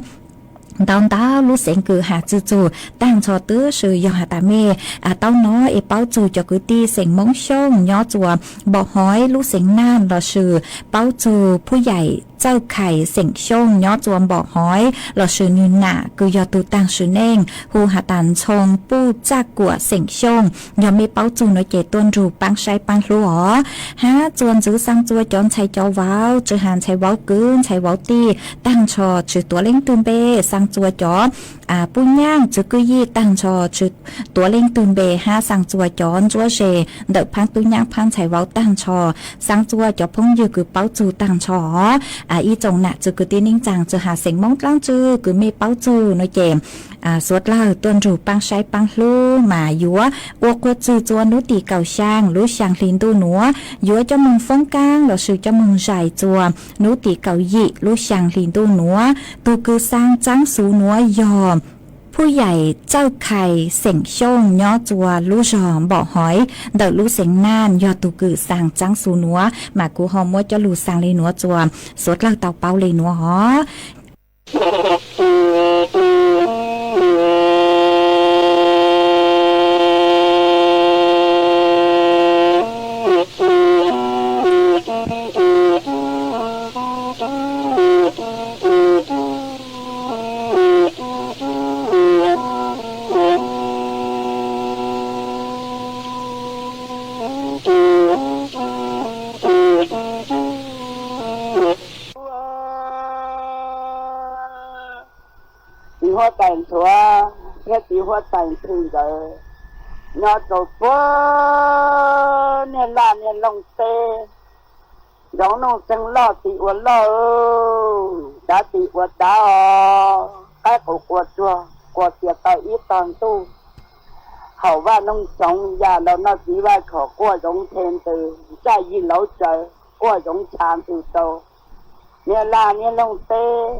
ntau ntau lub xeev kws has tsi txug taag nrho tub si. Yog has tas mej tau nov es paub txug cov kwv tij xeem Moob Xyooj nyob txuas Npaum Hoiv lub xeev Naj lossis paub txug Phub Yaim Txawj Khais xeem Xyooj nyob txuas Npaum Hoiv lossis nwg nam kws yog tug taag sim neej hu has tas Ntxhoo Puj Txaj Kuam xeem Xyooj, yog mej paub txug nuav ces tuaj nrug paab saib paab hlub os. Hab txuas ntxwv xaa txuas cov ntxhais cov vauv, tsi has ntxhais vauv kwv ntxhais vauv tij taag nrho tsi tuav leej twg npe, xaa txuas cov puj nyaab txwv kwj yij taag nrho tsi tuav leej twg npe, hab xaa txuas cov ntsuab ze ntawm phaab tub nyaab phaab ntxhais vauv taag nrho, xaa txuas cov phooj ywg kws paub txug taag nrho. Ib tsoom nam txwg kwv tij neej tsaa tsi has xeem Moob dlaab tsi kws mej paub txug nuav ces suav dlawg tuaj nrug paab saib paab hlub mas yuav ua qhua txwg txuas nub tim kaum xyaa lub xyaa hli ntuj nuav, yuav coj moog foob kaab lossis coj moog zais txuas nub tim kaum yim lub xyaa hli ntuj nuav. Tug kws xaa txaab xuv nuav yog Phub Yaim Txawj Khais xeem Xyooj nyob txuas lub zog Npaum Hoiv ntawm lub xeev Naj, yog tug kws xaa txaab xuv nuav. Mas kuv ho muab coj lug xaa le nuav txuas suav dlawg tau paub le nuav os. Txiv huab tais ntxhuav thiab txiv huab tais ntxhw nkawd nyob rau puag niag laj niag loog teb, zoov nuj txeeg loj tim ua loj, dav tim ua dav os, qaib qus qua tsuag qua kiag tau ib tog ntuj. Haum vaj noog tsoov yam los noj txiv vaj khom quaj zoov nthe ntws, ntsaj yig lauv tsaws quaj zoov ncha ntws rau niag laj niag loog teb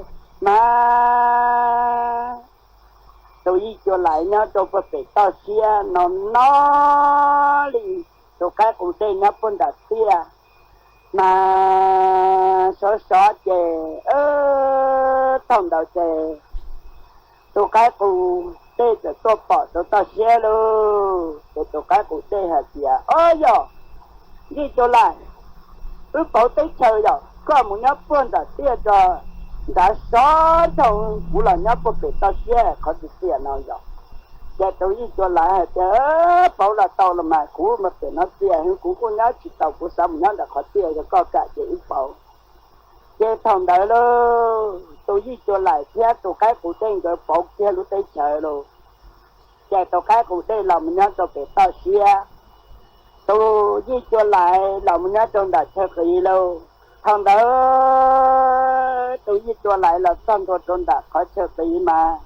mas tus yij cua lais nyob rau puag pem toj siab no no li, tus qaib qus dej nyob puag nram tiaj mas sov sov ces thaum ntawd ces tus qaib qus dej txawm tuaj pom rau toj siab lauj. Ces tus qaib qus dej hais tias, Ob yog, yij cua lais, wb pauv teb chaws yog koj mus nyob puag nram tiaj tso, nrad sov nraug, kuv los nyob puag pem toj siab qhov txias txias no yog. Ces tus yij cua lais hais tias, Pauv los tau los mas, kuv mas pem no txias heev, kuv kuj nyob tsis tau, kuv xav mus nyob ntawm qhov tiaj, yog koj kam ces wb pauv. Ces thaum ntawd lauj, tus yij cua lais thiab tus qaib qus dej nkawd pauv kiag lub teb chaws lauj. Ces tus qaib qus dej los mus nyob rau pem toj siab, tus yij cua lais los mus nyob rau nram chaw qiv lauj. Thaum ntawd tus yij cua lais los txog ntua rau nram qhov chaw qiv mas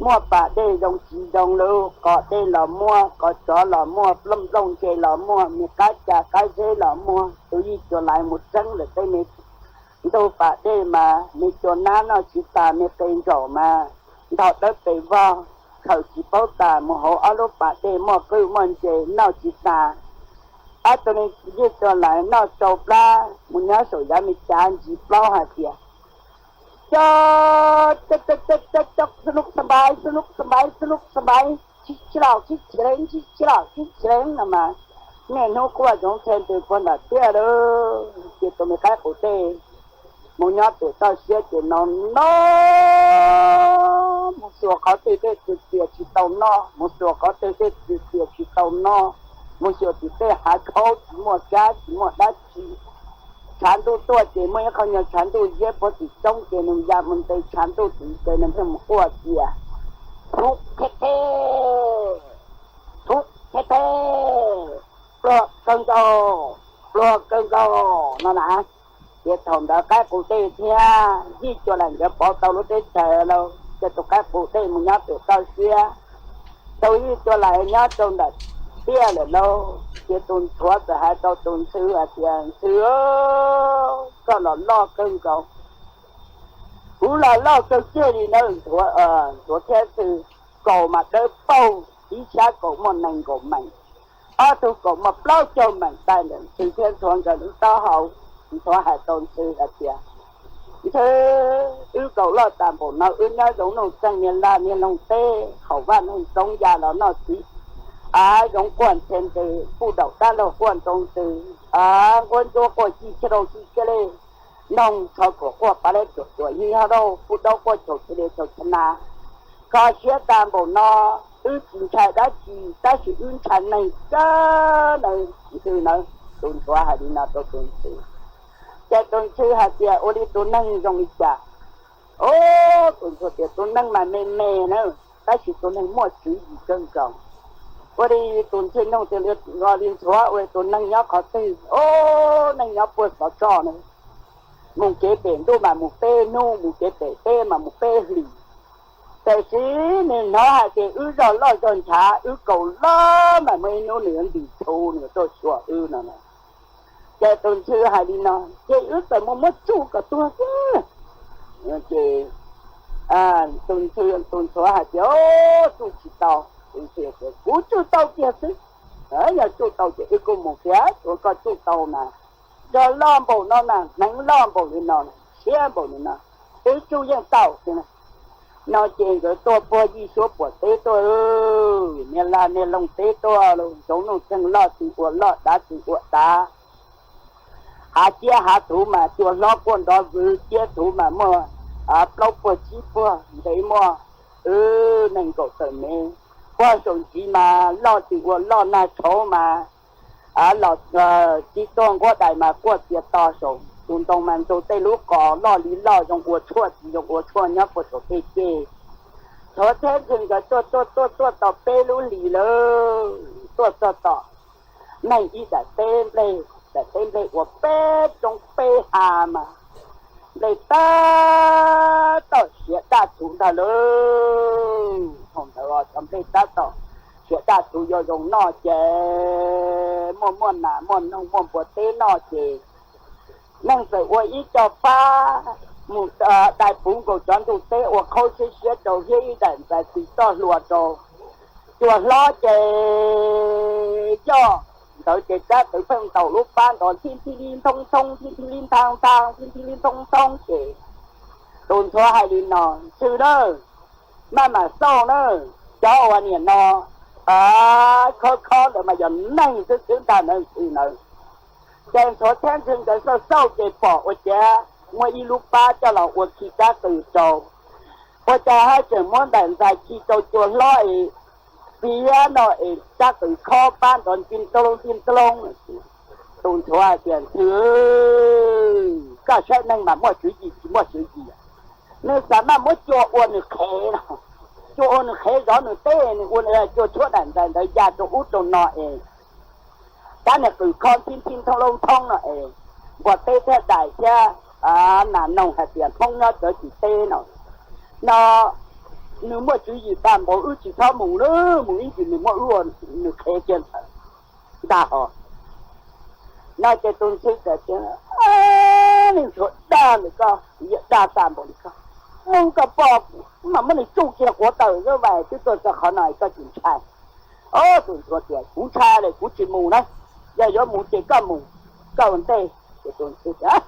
muaj pas dej zoo tsis zoo lauj, qos dej los muaj, qos tsov los muaj, nplooj nplooj nce los muaj, me qab ca qab zeb los muaj. Tus yij cua lais mus txeeb lawm tej me ntug pas dej mas me cua nab noj tsis tas, me qe ntsaum mas nthos dawb pes vog, khaws tsis paub tas, mus hauv ob lub pas dej muaj qwj muaj ntse noj tsis tas. Tab tus neeg yij tua lawm noj tsau plab mus nyob saum yav me cav ntsis plaub hais tias, co, co, co, co, co, snuj xas npais, snuj xas npais, snuj xas npais, tsis tsis los tsis tsis leeb, tsis tsis los tsis tsis leeb no mas, niaj hnub quaj zoov txhia ntws puag nram tiaj lawm. Ces tus me qaib qus dej mus nyob pem toj siab ces no no mus xuas qhov twg tej txias txias tsis tau noj, mus xuas qhov twg tej txias txias tsis tau noj, mus xyuas tim tej hav khaub tsis muaj kab tsis muaj dab tsi. Tshav ntuj tuaj ces muaj ib qho nyuag tshav ntuj ziab puag tim roob ces nws ya mus ntes tshav ntuj tim ces nws pheej mus quaj tias, thuv theb theb, thuv theb theb, pluag kawg nkaus, pluag kawg nkaus no na. Ces thaum ntawd qaib qus dej thiab yij tua lawm nkawd pauv tau lub teb chaws lauj, ces tus qaib qus dej mus nyob pem toj siab, tus yij tua lawm nyob rau ntawm tiaj lawm lauj. Ces tus ntxhuav txawm hais rau tus ntxhw hais tias, ntxhw, koj los loj kawg nkaus, kuv los loj kawg kiag li na, ntxhuav thiab ntxhw, kaus mas dawb paug, ib sab kaus muaj nees nkaum meem, ob tug kaus muaj plaub caug meem, tais ntawm ntxhw thiab ntxhuav nkawd lub taub hau. Ntxhuav hais rau ntxhw hais tias, ntxhw, wb kaus loj tas npaum no wb nyob zoov nuj txeeg niag laj niag loog teb hauv vaj loog txoob ya los noj txiv, a, zoov quaj ntxhia ntws, puj daum dab laug quaj ntoo ntws, a, nquab ntsuab quaj ci ciaj rau ci ciaj li, noog tsho kuam quaj pa leb ruam ruam yig hab lauj, puj daub quaj chaus cia li chaus cia na. Kho siab tas npaum no, wb tsis ntshai dab tsi tab sis wb ntshai neeg kawg na, ntxhw na. Tus ntxhuav hais li no rau tus ntxhw. Ces tus ntxhw hais tias, ua li tus neeg zoo li cas? Ub, tus ntxhw tias tus neeg mas me me na, tab sis tus neeg muaj tswv yim kawg nkaus. Ua li tus ntxhw nug tias, ua li ntxhuav, ua li tus neeg nyob qhov twg? Ub, neeg nyob puag xov tsoj na, mus kev pem ntuj mas mus peb hnub, mus kev pem teb mas mus peb hlis. Tiam sis nws hnov hais tias wb zog loj zog ntshav, wb kaus loj mas muaj ib hnub nws yuav ntim txhuv nws tuaj xyuas wb no. Ces tus ntxhw hais li no, ces wb txawm mus muab tsuj kom tuag xwb. Ces tus ntxhw, tus ntxhuav hais tias, tsuj tsis tau. Tus ntxhw tias, kuv tsuj tau kiag xwb. Yog tsuj tau ces wb kuj mus thiab, tsuav koj tsuj tau na. Zog loj npaum no na, hneev loj npaum li no, siab npaum li no, wb tsuj yeej tau xwb na. No ces nkawd tuaj puag yij suab puam teb tuaj, niag laj niag loog teb tuaj, zoov nuj txeeg loj txwv ua loj, dav txwv ua dav. Hav ciab hav thuv mas cua hlob quaj nrov vwv, ciab thuv mas muaj plaub puag tsib puag ntev muaj, wb nees nkaum tawm mev. Quaj saum ntsis mas loj txwv ua loj, nag tshauv mas los tib tuag nquab dais mas quaj txias to saum tus ntoo mas ntsug tej lub qos loj li loj zoo ua tshuaj tsis zoo ua tshuaj nyob puag saum tej ceg. Ntxhuav thiab ntxhw nkawd tuaj tuaj tuaj tuaj tau peb lub hlis lawm, tuaj txog tom neeg ib daim teb nplej, daim teb nplej ua peb roob peb hav mas nplej tab tom siav daj txhuv ntag lauj. Thaum ntawd cov nplej tab tom siav daj txhuv yuav zoo noj ces muaj muaj nas muaj noog muaj npua teb noj ces neeg txawm ua ib co pab mus dai puv nkaus cov ntug teb ua qhaub siab siab rau thiab ib daim ntxais txwm txoj hlua rau. Cua hlob ces coj ntawd ces rab tawv pheej ntaus lub pab nrov nthib nthib li nthoob nthoob, nthib nthib li nthab nthab, nthib nthib li nthoob nthoob ces tus ntxhuav hais li no, ntxhw na, maj mam xauj na, cov uas niam no khawb khob ntawd mas yog neeg xwb xwb ntag nawb ntxhw nawb. Ces ntxhuav thiab ntxhw nkawd xauj xauj ces pom ua ciav muaj ib lub pab coj los ua khi rab qws rau. Ua cas haj tseem muab daim ntxais khi rau cua hlob es piav no es rab qws khob pab nrov nti ntlooj nti ntlooj. Tus ntxhuav hais tias, ntxhw, koj saib neeg mas muaj tswv yim tsis muaj tswv yim, nws xav maj muab cua ua nws qhev no, cua ua nws qhev zov nws teb, nws ua cua tshuab daim ntxais ntawd ya rau ub rau no es rab niag qws khob nthib nthib nthoob lauj nthoob no es npua teb thiab dais thiab nas noog hais tias Hmoob nyob cov tim teb no, no nws muaj tswv yim tag npaum wb tsis txhob mus lawm, mus ib ntsis nws muab wb ua nws qhev kiag ntag hos. No ces tus ntxhw txawm tias, niag ntxhuav dag ntawm koj, kuv yeej dag tag npaum li koj, mus koj pom mas muab nws tsuj kiag quav tawm xwb vas twb tuaj txog qhov no koj tsis ntshai. Tus ntxhuav tias, kuv ntshai lawm kuv tsis mus na. Yog yuav mus ces koj mus, koj ua ntej. Ces tus ntxhw tias,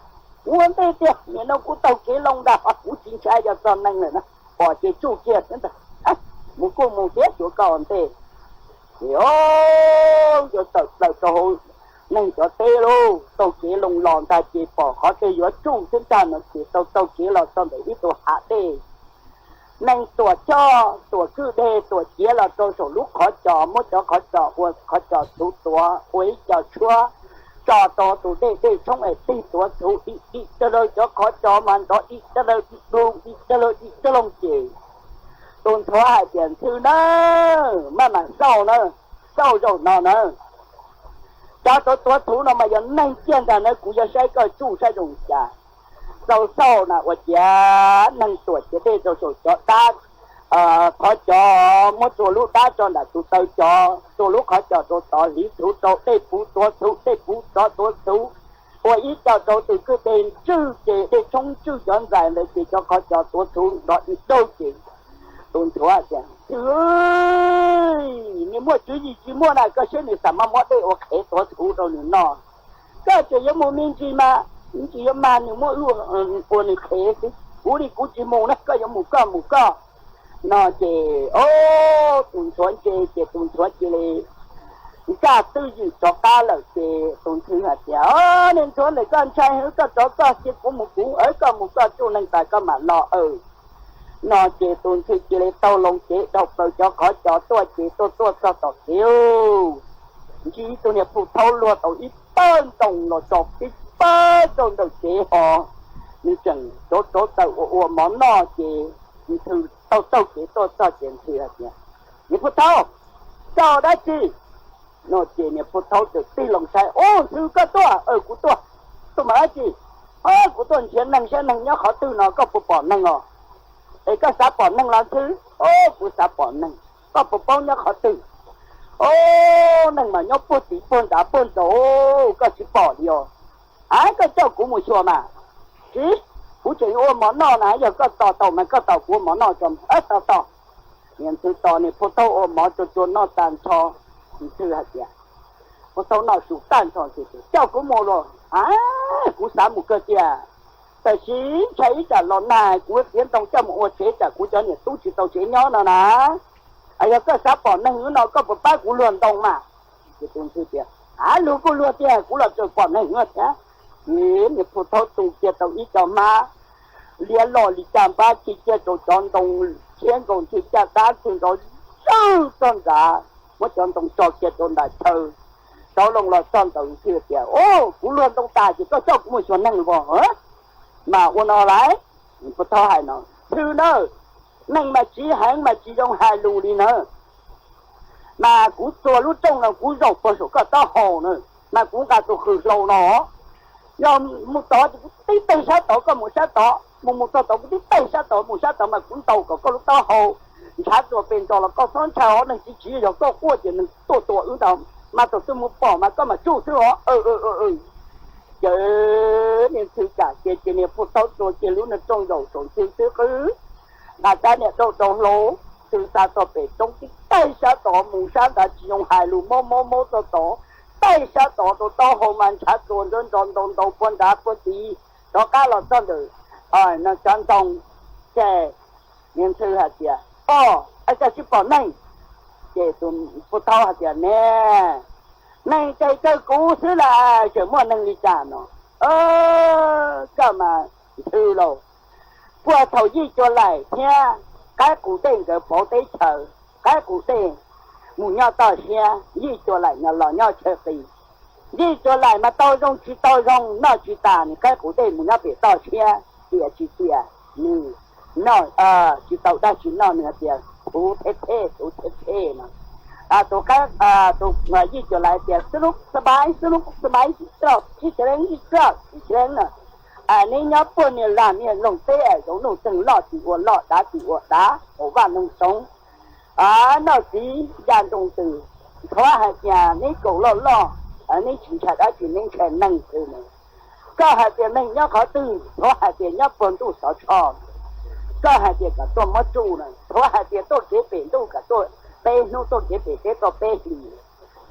Kuv ua ntej tiag, nim no kuv taug kev loo ntag, kuv tsis ntshai yog txog neeg lawm na, pom ces tsuj kiag xwb ntag. Mus kuj mus thiab, tsuav koj ua ntej. Ces o, yuav tawm plaws rau hauv neeg cov teb lauj, taug kev loo los ntag ces pom qhov twg yuav tsuj xwb ntag no ces tau taug kev los txog ntawm ib tug hav dej. Neeg tuam choj tuam kwj deg tuam ciav los rau saum lub qhov cos, muab cov qhov cos ua qhov cos txhuv tuav, ua ib co tshuab tso rau tus dej, dej tshoob es tig tuav txhuv dim dim tag lawm, cov qhov cos mas nrov dim tag lawm dim loo dim tag lawm dim tag loo ces tus ntxhuav hais tias, Ntxhw na, maj mam xauj na, xauj zaum no na, cov tuav txhuv no mas yog neeg kiag ntag na, kuv yuav saib koj tsuj saib zoo li cas. Xauj xauj na ua ciav neeg tuam ciav dej rau saum cov dab, qhov cos, muab txhua lub dab tso nram tus taw cos, txhua lub qhov cos rau tod, hliv txhuv rau, dej puv tuav txhuv, dej puv rov tuav txhuv, ua ib co rau tus kwj deg ntswj ces dej tshoob ntswj cov ntxais ntawd ces cov qhov cos tuav txhuv nrov dim daug ces tus ntxhuav tias, Ntxhw, nws muaj tswv yim tsis muaj na, koj saib nws xav mas muab dej ua qhev tuav txhuv rau nws noj. Koj tseem yuav mus me ntsis mas, tsis yuav mag nws muab wb ua nws qhev xwb, kuv li kuv tsis mus na, koj yuav mus koj mus koj. No ces o, tus ntxhuav ntse ces tus ntxhuav cia li nkag twj ywm rov qab lawm ces tus ntxhw hais tias, Niag ntxhuav ntawm, koj ntshai heev, koj rov koj, cia kuv mus kuv, koj mus koj, tsuj neeg tas koj mam los aw. No ces tus ntxhw cia li taug loo cev dhau plaws cov qhov cos tuaj ces tuaj tuaj txog tom kev, ntsib tus niag phu thaub luag tau ib pawg ntoo los tso pib pawg rau ntawm kev ho, nws tseem rauv rauv taws ua ua mov noj ces ntxhw taug taug kev tuaj txog ces ntxhw hais tias, Niag phu thaub, koj ua dab tsi? No ces niag phu thaub txawm tig loo saib, Ub, ntxhw koj tuaj? Kuv tuaj. Tuaj mus dab tsi? Kuv tuaj nrhiav neeg saib neeg nyob qhov twg no, koj puas pom neeg os? Es koj xav pom neeg los ntxhw? Ub, kuv xav pom neeg. Koj puas paub nyob qhov twg? Ub, neeg mas nyob puag tim puag nrad puag nraud, koj tsis pom li os. A, koj coj kuv mus xyuas mas. Tsis, kuv tseem yuav ua mov noj na, yog koj tos tau mas koj tos kuv ua mov noj tso. Tos tos. Niag ntxhw tos niag phu thaub ua mov tsuag tsuag noj tag nrho, ntxhw hais tias, Phu thaub noj su tag nrho ntxhw tias, Coj kuv mus los. A, kuv xav mus kawg tiag, tab sis ntshai ib tsam los nag kuv txiav ntoo coj mus ua tsev tsam kuv cov niam tub tsis tau tsev nyob no na. Yog koj xav pom neeg no koj puas pab kuv luag ntoo mas? Ces tus ntxhw tias, A, luag kuj luag tiag, kuv los tseem pom neeg no thiab. Ces niag phu thaub tu kiag tau ib co hmab liab loj li caj npab, ci kiag rau cov ntoo, thiab nkaus ntxhw caj dab ntxhw nrov zawj txog nrad, muab cov ntoo tso kiag rau nram chaw, rov loo los txog ntawd ntxhw tias, Ub, kuv luag ntoo tas ces koj coj kuv mus xyuas neeg os. Mas ua no lauj, phu thaub hais no, Ntxhw na, neeg mas tsiv heev mas tsis zoo hais lus li na. Mas kuv txua lub rooj no kuv zaum puag saum koj taub hau na, mas kuv nqa tus qws hlau no, yog mus tod ces kuv tib teg sab tod, koj mus sab tod, mus mus txog tod kuv tib teg sab tod, mus sab tod mas kuv ntaus kom koj lub taub hau ntshav txuas pes ntsos los koj txhob ntshai os, neeg tsis tsiv yog koj quaj ces neeg tuaj tua wb ntag, mas thaum twg mus pom mas koj mam tsuj xwb os. Ces niag ntxhw kam ces, ces niag phu thaub txua kiag lub rooj zaum saum ntxhw xwb qwb, nqa rab niag rauj rau hlau, ntxhw xa txog pem roob tib teg sab tod, mus sab nrad tsis zoo hais lus, maub maub maub txog tod, teg sab tod rau taub hau mas ntshav txuas ntsos ntsos ntaus ntaus puag nrad puag tid, rov qab los txog ntawm no cov ntoo. Ces niag ntxhw hais tias, Oj, es koj tsis pom neeg? Ces tus phu thaub hais tias, Ne, neeg ces kawg kuv xwb las, tseem muaj neeg li cas no? Koj mas ntxhw lauj, puag thaum Yij Cua Laim thiab Qaib Qus Dej nkawd pauv teb chaws, Qaib Qus Dej mus nyob toj siab, Yij Cua Laim no los nyob chaw qis. Yij Cua Laim mas tau zoo tsis tau zoo, noj tsis tas, nws Qaib Qus Dej mus nyob pem toj siab, tias tsis tias nws noj tsis tau dab tsi noj, nws hais tias, Thuv theb theb, thuv theb theb no. Tus, tus Yij Cua Laim tias, Xwb lub xab maib, xwb lub xab maib, sib caj leeb, sib caj leeb, sib caj leeb na. Neb nyob puag niag lag niag loog teb, zoov nuj txeeg loj tsis ua loj, dav tsis ua dav, hauv vaj loog soov, noj txiv ya nroo twm. Ntxhuav hais tias neb kaum loj loj, neb tsis ntshai dab tsi, neb ntshai neeg xwb na. Koj hais tias neeg nyob qhov twg? Ntxhuav hais tias nyob puag ntuj xov tsho. Koj hais tias kom tuaj muab tsuj na. Ntxhuav hais tias tuaj kev pem ntuj kom tuaj peb hnub, tuaj kev pem teb tuaj peb hlis.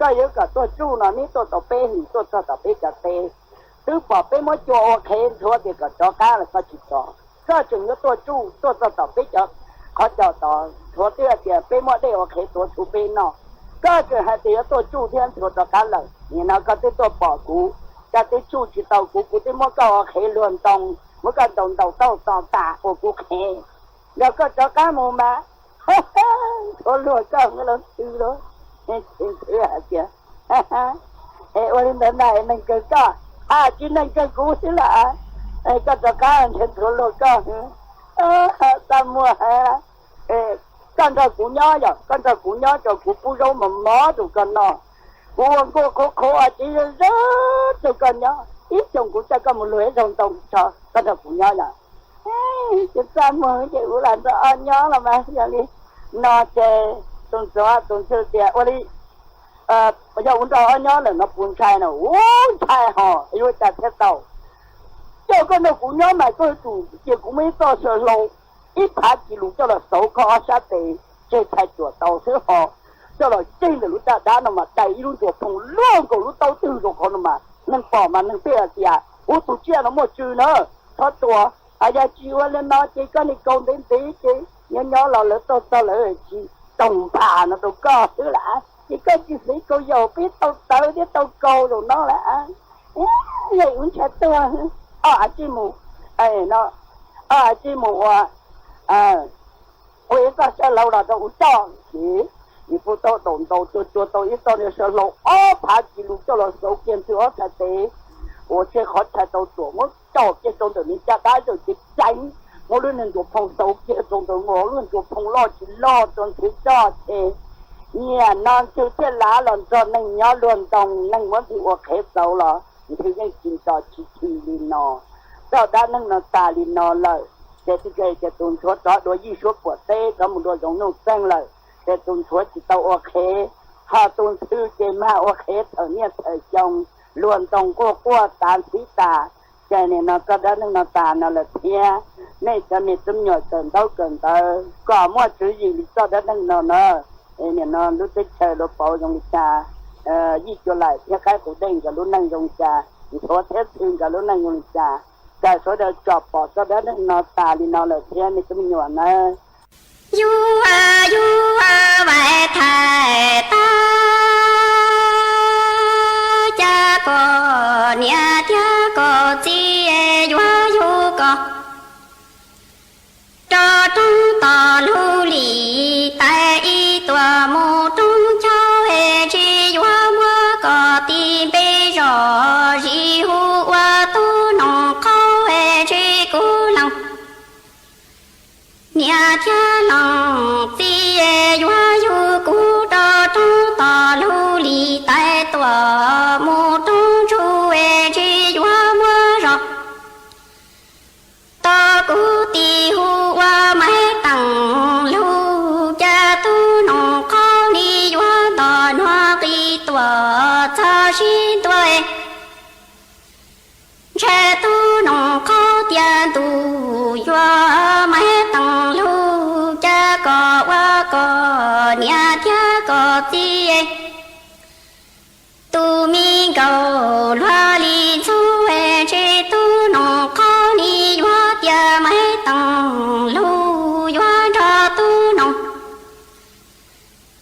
Koj yuav kom tuaj tsuj no neb tuaj tau peb hlis tuaj txog tom peb cov teb, twb pom peb muab cua ua qhev nthuav tias kom rov qab los koj tsis rov. Koj tseem yuav tuaj tsuj tuaj txog tom peb cov qhov cos tod nthuav twb hais tias peb muab dej ua qhev tuav tshuav peb noj. Koj tseem hais tias yuav tuaj tsuj thiab nthuav rov qab lawm. Nim no koj twb tuaj pom kuv, koj twb tsuj tsis tau kuv, kuv twb muab koj ua qhev luag ntoo, muab koj ntaus ntaus tauj to tas ua kuv qhev. Yog koj rov qab mus mas nthuav luag koj lub tw lawm. Ntxhw hais tias, es ua li ntawd ntag, neeg kawg koj, a tsis neeg kawg kuv xwb las. Koj rov qab ntshe nthuav luag koj. Txaj muag, koj nrog kuv nyob yom, koj nrog kuv nyob rau kuv pub zaub mos mos rau koj noj, kuv ua nkuaj qhuav qhuav txiv zab zab rau koj nyob, ib xyoos kuv coj koj mus luag ib zaug ntoo tso, koj nrog kuv nyob yom. Ces txaj muag ces ua lam nrog ob nyob los mas yog li no ces tus ntxhuav tus ntxhw tias ua li, yog ua nrog ob nyob lawm no puas ntshai no? Ub, ntshai hos, yuav cas thiaj tau. Coj koj nrog kuv nyob mas koj yuav tsum cia kuv muaj ib txoj saw hlau ib phav kis lus coj los xauv koj ob sab tes tseg txhais cuam tau xwb ho. Coj los tseg ntawm lub caj dab no mas dai ib lub nruas phoo luaj nkaus lub taub twg rau qhov no mas neeg pom mas neeg thiaj hais tias ub, tus tsiaj no muaj tswv na, txhob tua. Yog tsis ua li no ces koj niag kaus ntev ntev ces nyob nyob los lawv tuaj txog lawv tsis toog npam no rau koj xwb las. Ces koj tsis xev kaus yaum peb tau tawv thiab tau kaus zaum no las. Yog ub ntshai tuag, ob av tsij mus, no, ob av tsij mus ua, ua ib txoj saw hlau los rau ub tso. Ces nws pub tau daum ntaus tsuag tsuag tau ib txoj niag saw hlau ob phav kis lus coj los xauv kiag ntxhw ob txhais tes, ua tseg qhov txhais tau tuam muab tso kiag rau ntawm nws caj dab zawm cev ceev, muab lub niag nruas phoo xauv kiag rau ntawd, muab lub nruas phoo loj tsis loj rau ntxhw tso ces nim no ntxhw thiaj lav los nrog neeg nyob luag ntoo, neeg muab ntxhw ua qhev xauv los ntxhw yeej tsis nto tsis chim li no. Txoj dab neeg no tas li no lawm, ces txij kiag ces tus ntxhuav rov dua yij suab puam teb rov mus dua zoov nuj txeeg lawm, ces tus ntxhuav tsis tau ua qhev, ho tus ntxhw ces mag ua qhev txhaum niaj txhaum xyoo, luag ntoo quaj quaj tav ntxhib tas. Ces nim no txoj dab neeg no tas no lawm thiab. Nej cov me tub me nyuam kawm ntaub kawm ntawv kom muaj tswv yim li txoj dab neeg no na. Nim no lub teb chaws luag pauv zoo li cas, yij cua laim thiab qaib qus dej nkawd lub neej zoo li cas, ntxhuav thiab ntxhw nkawd lub neej zoo li cas, kom sawv daws tsom pom txoj dab neeg no tas li no lawm thiab me tub me nyuam nawb. Yug, yug, vais thais tab, cas koj niam thiab koj txiv yuav yug koj rau roob toj lug li tais ib tuam mus roob chaw, es tsis yuav muab koj tis npe zos zis hu ua tub noog qaub, es tsis kuv leej niam thiab leej txiv yuav yug kuv rau roob toj lug li tais tuam mus roob ntsuab, es tsis yuav muab zos tau kuv tis hu ua Maiv Teem Lug. Cas tub noog qaub ni yuav nto nuav qis tuam txog sib ntua, ntshe tub noog qaub tias ntuj yuav Maiv Teem Lug, cas koj ua koj niam thiab koj txiv tus me nkauj luag li ntxhub, ntshe tub noog qaub ni yuav tias Maiv Teem Lug yuav nrog tub noog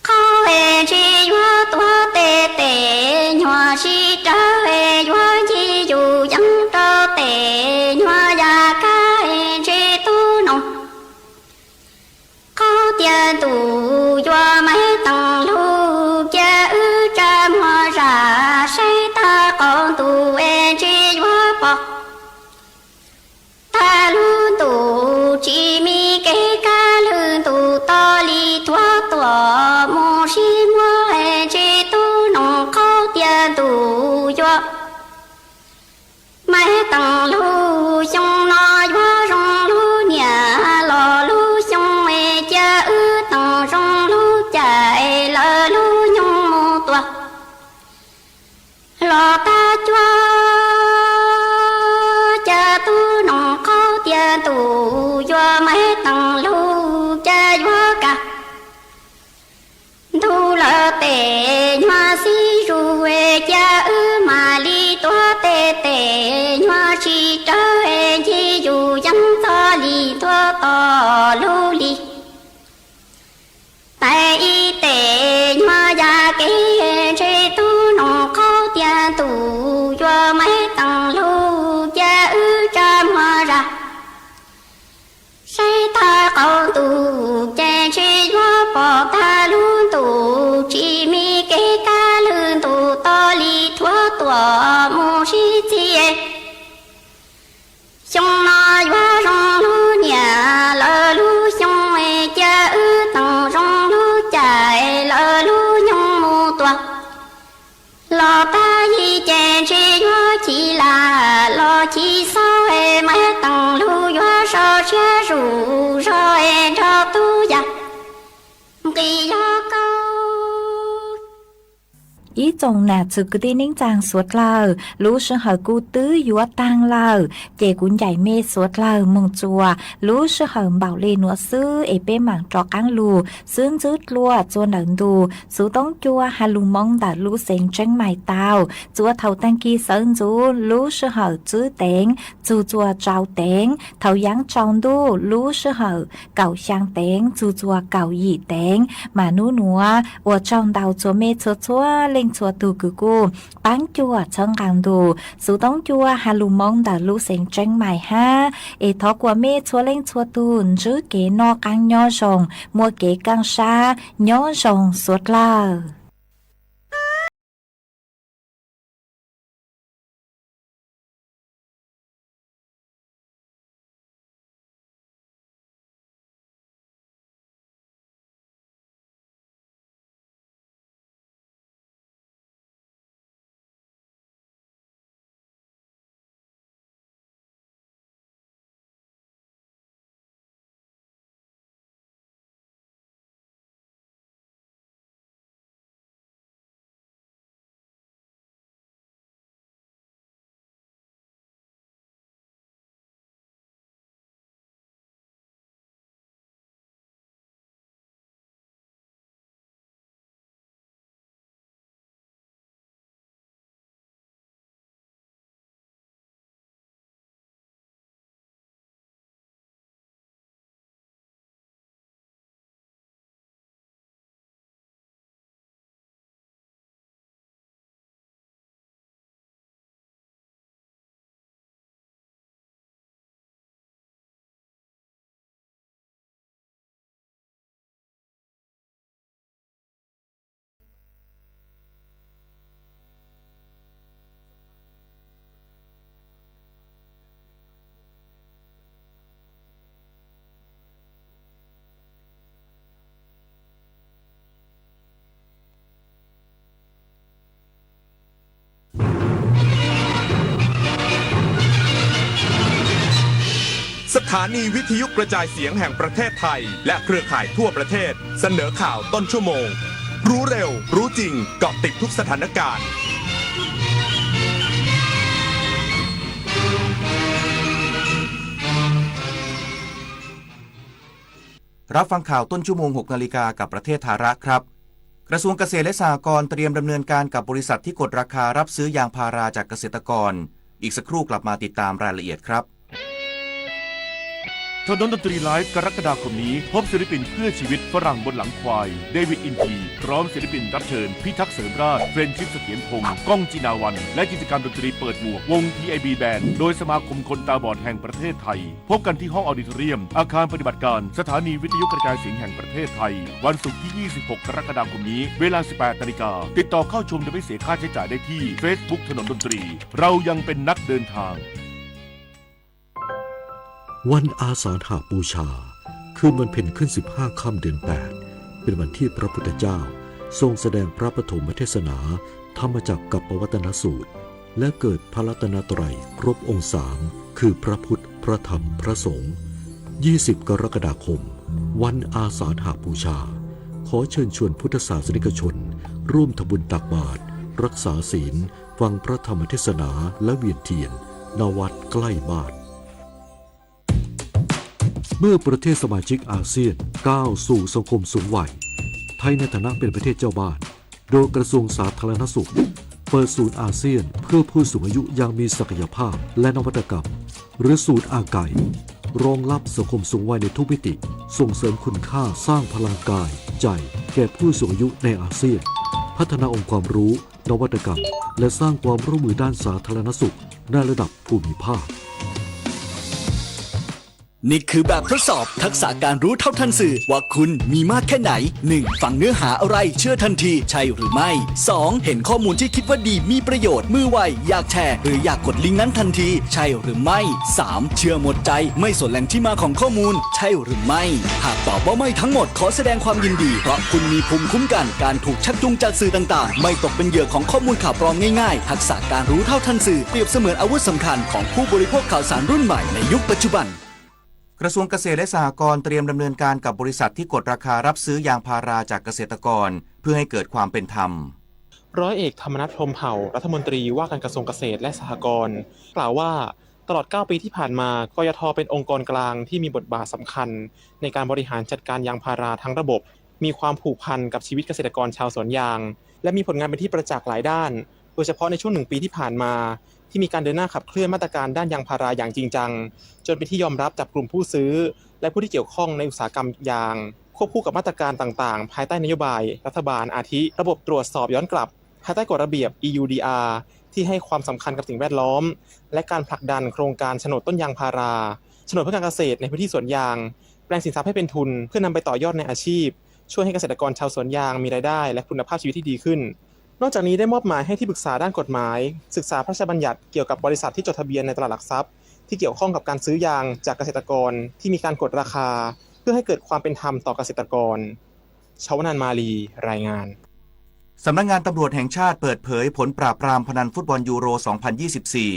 qaub, ntshe yuav tuav tes tes nyuag sib rawv, yuav ncig yus yeeb rau tes nyuag yaj kab, ntshe tub noog qaub tias ntuj yuav Maiv Teem Lug, cia wb tsa muag zam saib tag qaum ntuj, ntshe yuav pom tag lub ntuj tsis mi kev kab lwg ntuj to li thuav tuam mus sib muab, ntshe tub noog qaub tias ntuj yuav Maiv Teem Lug, xyoo no yuav zoo lub niam los lub xyoo, cia wb teem zoo lub caij lawm lub nyoog mus tua los tag cuab. Cas tub noog qaub tias ntuj yuav Maiv Teem Lug, cas yuav kaj ntug lawm tes nyuag xib sib txig. Xyoo no yuav zoo lub niam lawv lub xyoo, cia wb teem zoo lub cais lawv lub nyoog mus tuaj. Los pab yim ces ntshe yuav chiv lam los chiv xauj, mas teem lub yuav so siab zuj zog nrog tub yam nqis yog kau. Ib tsoom nam txwv kwv tij neej tsaa suav dlawg, lub sij hawm kuj twb yuav taag lawm, ces kuv ncaim mej suav dlawg moog txuas lub sij hawm npaum le nuav xwb es peb maam rov qaab lug xwb ntxwb dlua txua ntawm ntu xuv toob cua has lug moo ntawm lub xeev Tseeb Mais tau. Txua thaum taag kis sawv ntxuv lub sij hawm tsib teev txug txua rau teev, thaum yaav tsaus ntuj lub sij hawm kaum xyaa teev txug txua kaum yim teev. Mas nub nuav ua tsaug ntau txhua mej txhua txhua leej txhua tug kws kuj paab cuam txhawb nqaa ntu xuv toob cua has lug moo ntawm lub xeev Tseeb Mais hab. Es thov kuas mej txhua leej txhua tug ntsib kev noj qaab nyob zoo, muaj kev kaaj sab nyob zoo suav dlawg.สถานีวิทยุกระจายเสียงแห่งประเทศไทยและเครือข่ายทั่วประเทศเสนอข่าวต้นชั่วโมง รู้เร็ว รู้จริง เกาะติดทุกสถานการณ์ รับฟังข่าวต้นชั่วโมง หกนาฬิกา กับประเทศไทยครับ กระทรวงเกษตรและสหกรณ์เตรียมดำเนินการกับบริษัทที่กดราคารับซื้อยางพาราจากเกษตรกร อีกสักครู่กลับมาติดตามรายละเอียดครับ ถนนดนตรีไลฟ์ กรกฎาคมนี้ พบศิลปินเพื่อชีวิตฝรั่งบนหลังควาย เดวิด อินที พร้อมศิลปินรับเชิญ พิทักษ์เสริมราช เฟรนชิส เสถียรพงษ์ ก้อง จินาวัน และกิจกรรมดนตรีเปิดหมวก วง พีไอบี แบนด์ โดยสมาคมคนตาบอดแห่งประเทศไทย พบกันที่ห้องออดิโทเรียม อาคารปฏิบัติการสถานีวิทยุกระจายเสียงแห่งประเทศไทย วันศุกร์ที่ ยี่สิบหก กรกฎาคมนี้ เวลา สิบแปดนาฬิกา ติดต่อเข้าชมโดยไม่เสียค่าใช้จ่ายได้ที่ Facebook ถนนดนตรี เรายังเป็นนักเดินทาง วันอาสาฬหบูชา คืนวันเพ็ญขึ้นสิบห้าค่ำเดือนแปด เป็นวันที่พระพุทธเจ้าทรงแสดงพระปฐมเทศนาธรรมจักรกัปปวัตตนสูตร และเกิดพระรัตนตรัยครบองค์สาม คือพระพุทธ พระธรรม พระสงฆ์ ยี่สิบ กรกฎาคม วันอาสาฬหบูชา ขอเชิญชวนพุทธศาสนิกชน ร่วมทำบุญตักบาตร รักษาศีล ฟังพระธรรมเทศนา และเวียนเทียน ณ วัดใกล้บ้าน เมื่อประเทศสมาชิกอาเซียนก้าวสู่สังคมสูงวัย ไทยในฐานะเป็นประเทศเจ้าบ้าน โดยกระทรวงสาธารณสุข เปิดศูนย์อาเซียนเพื่อผู้สูงอายุอย่างมีศักยภาพและนวัตกรรม หรือศูนย์อาไก รองรับสังคมสูงวัยในทุกมิติ ส่งเสริมคุณค่าสร้างพลังกาย ใจ แก่ผู้สูงอายุในอาเซียน พัฒนาองค์ความรู้ นวัตกรรม และสร้างความร่วมมือด้านสาธารณสุขในระดับภูมิภาค นี่คือแบบทดสอบทักษะการรู้เท่าทันสื่อว่าคุณมีมากแค่ไหน หนึ่ง ฟังเนื้อหาอะไรเชื่อทันทีใช่หรือไม่ สอง เห็นข้อมูลที่คิดว่าดีมีประโยชน์มือไวอยากแชร์หรืออยากกดลิงก์นั้นทันทีใช่หรือไม่ สาม เชื่อหมดใจไม่สนแหล่งที่มาของข้อมูลใช่หรือไม่ หากตอบว่าไม่ทั้งหมดขอแสดงความยินดีเพราะคุณมีภูมิคุ้มกันการถูกชักจูงจากสื่อต่างๆ ไม่ตกเป็นเหยื่อของข้อมูลข่าวปลอมง่ายๆ ทักษะการรู้เท่าทันสื่อเปรียบเสมือนอาวุธสำคัญของผู้บริโภคข่าวสารรุ่นใหม่ในยุคปัจจุบัน กระทรวงเกษตรและสหกรณ์เตรียมดำเนินการกับบริษัทที่กดราคารับซื้อยางพาราจากเกษตรกร เพื่อให้เกิดความเป็นธรรม ร้อยเอกธรรมนัส พรหมเผ่า รัฐมนตรีว่าการกระทรวงเกษตรและสหกรณ์ กล่าวว่า ตลอด เก้า ปีที่ผ่านมา กยท เป็นองค์กรกลางที่มีบทบาทสำคัญในการบริหารจัดการยางพาราทั้งระบบ มีความผูกพันกับชีวิตเกษตรกรชาวสวนยาง และมีผลงานเป็นที่ประจักษ์หลายด้าน โดยเฉพาะในช่วงหนึ่งปีที่ผ่านมา ที่มีการเดินหน้าขับเคลื่อนมาตรการด้านยางพาราอย่างจริงจัง จนเป็นที่ยอมรับจากกลุ่มผู้ซื้อ และผู้ที่เกี่ยวข้องในอุตสาหกรรมยาง ควบคู่กับมาตรการต่างๆ ภายใต้นโยบายรัฐบาล อาทิ ระบบตรวจสอบย้อนกลับ ภายใต้กฎระเบียบ อี ยู ดี อาร์ ที่ให้ความสำคัญกับสิ่งแวดล้อม และการผลักดันโครงการโฉนดต้นยางพารา โฉนดเพื่อการเกษตรในพื้นที่สวนยาง แปลงสินทรัพย์ให้เป็นทุน เพื่อนำไปต่อยอดในอาชีพ ช่วยให้เกษตรกรชาวสวนยางมีรายได้ และคุณภาพชีวิตที่ดีขึ้น นอกจากนี้ได้มอบหมายให้ที่ปรึกษาด้านกฎหมาย ศึกษาพระราชบัญญัติเกี่ยวกับบริษัทที่จดทะเบียนในตลาดหลักทรัพย์ ที่เกี่ยวข้องกับการซื้อยางจากเกษตรกรที่มีการกดราคา เพื่อให้เกิดความเป็นธรรมต่อเกษตรกร ชวนานมาลี รายงาน สำนักงานตำรวจแห่งชาติเปิดเผยผลปราบปรามพนันฟุตบอลยูโร สองพันยี่สิบสี่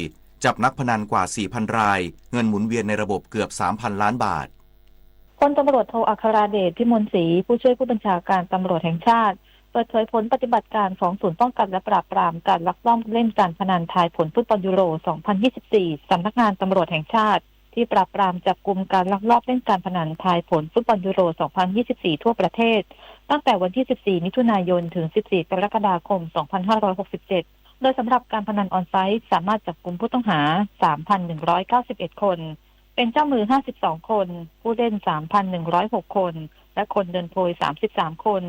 จับนักพนันกว่า สี่พัน ราย เงินหมุนเวียนในระบบเกือบ สามพัน ล้านบาท พลตำรวจโทอัครเดช พิมลศรี ผู้ช่วยผู้บัญชาการตำรวจแห่งชาติ เปิดเผยผลปฏิบัติการของศูนย์ป้องกันและปราบปรามการลักลอบเล่นการพนันทายผลฟุตบอลยูโร สองพันยี่สิบสี่ สำนักงานตำรวจแห่งชาติ ที่ปราบปรามจับกุมการลักลอบเล่นการพนันทายผลฟุตบอลยูโร สองพันยี่สิบสี่ ทั่วประเทศ ตั้งแต่วันที่ สิบสี่ มิถุนายน ถึง สิบสี่ กรกฎาคม สองพันห้าร้อยหกสิบเจ็ด โดยสำหรับการพนันออนไซต์ สามารถจับกุมผู้ต้องหา สามพันหนึ่งร้อยเก้าสิบเอ็ด คน เป็นเจ้ามือ ห้าสิบสอง คน ผู้เล่น สามพันหนึ่งร้อยหก คน และคนเดินโพย สามสิบสาม คน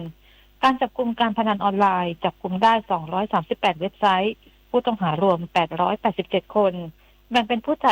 การจับกุมการพนันออนไลน์ จับกุมได้ สองร้อยสามสิบแปด เว็บไซต์ ผู้ต้องหารวม แปดร้อยแปดสิบเจ็ด คน แบ่งเป็นผู้จ่าย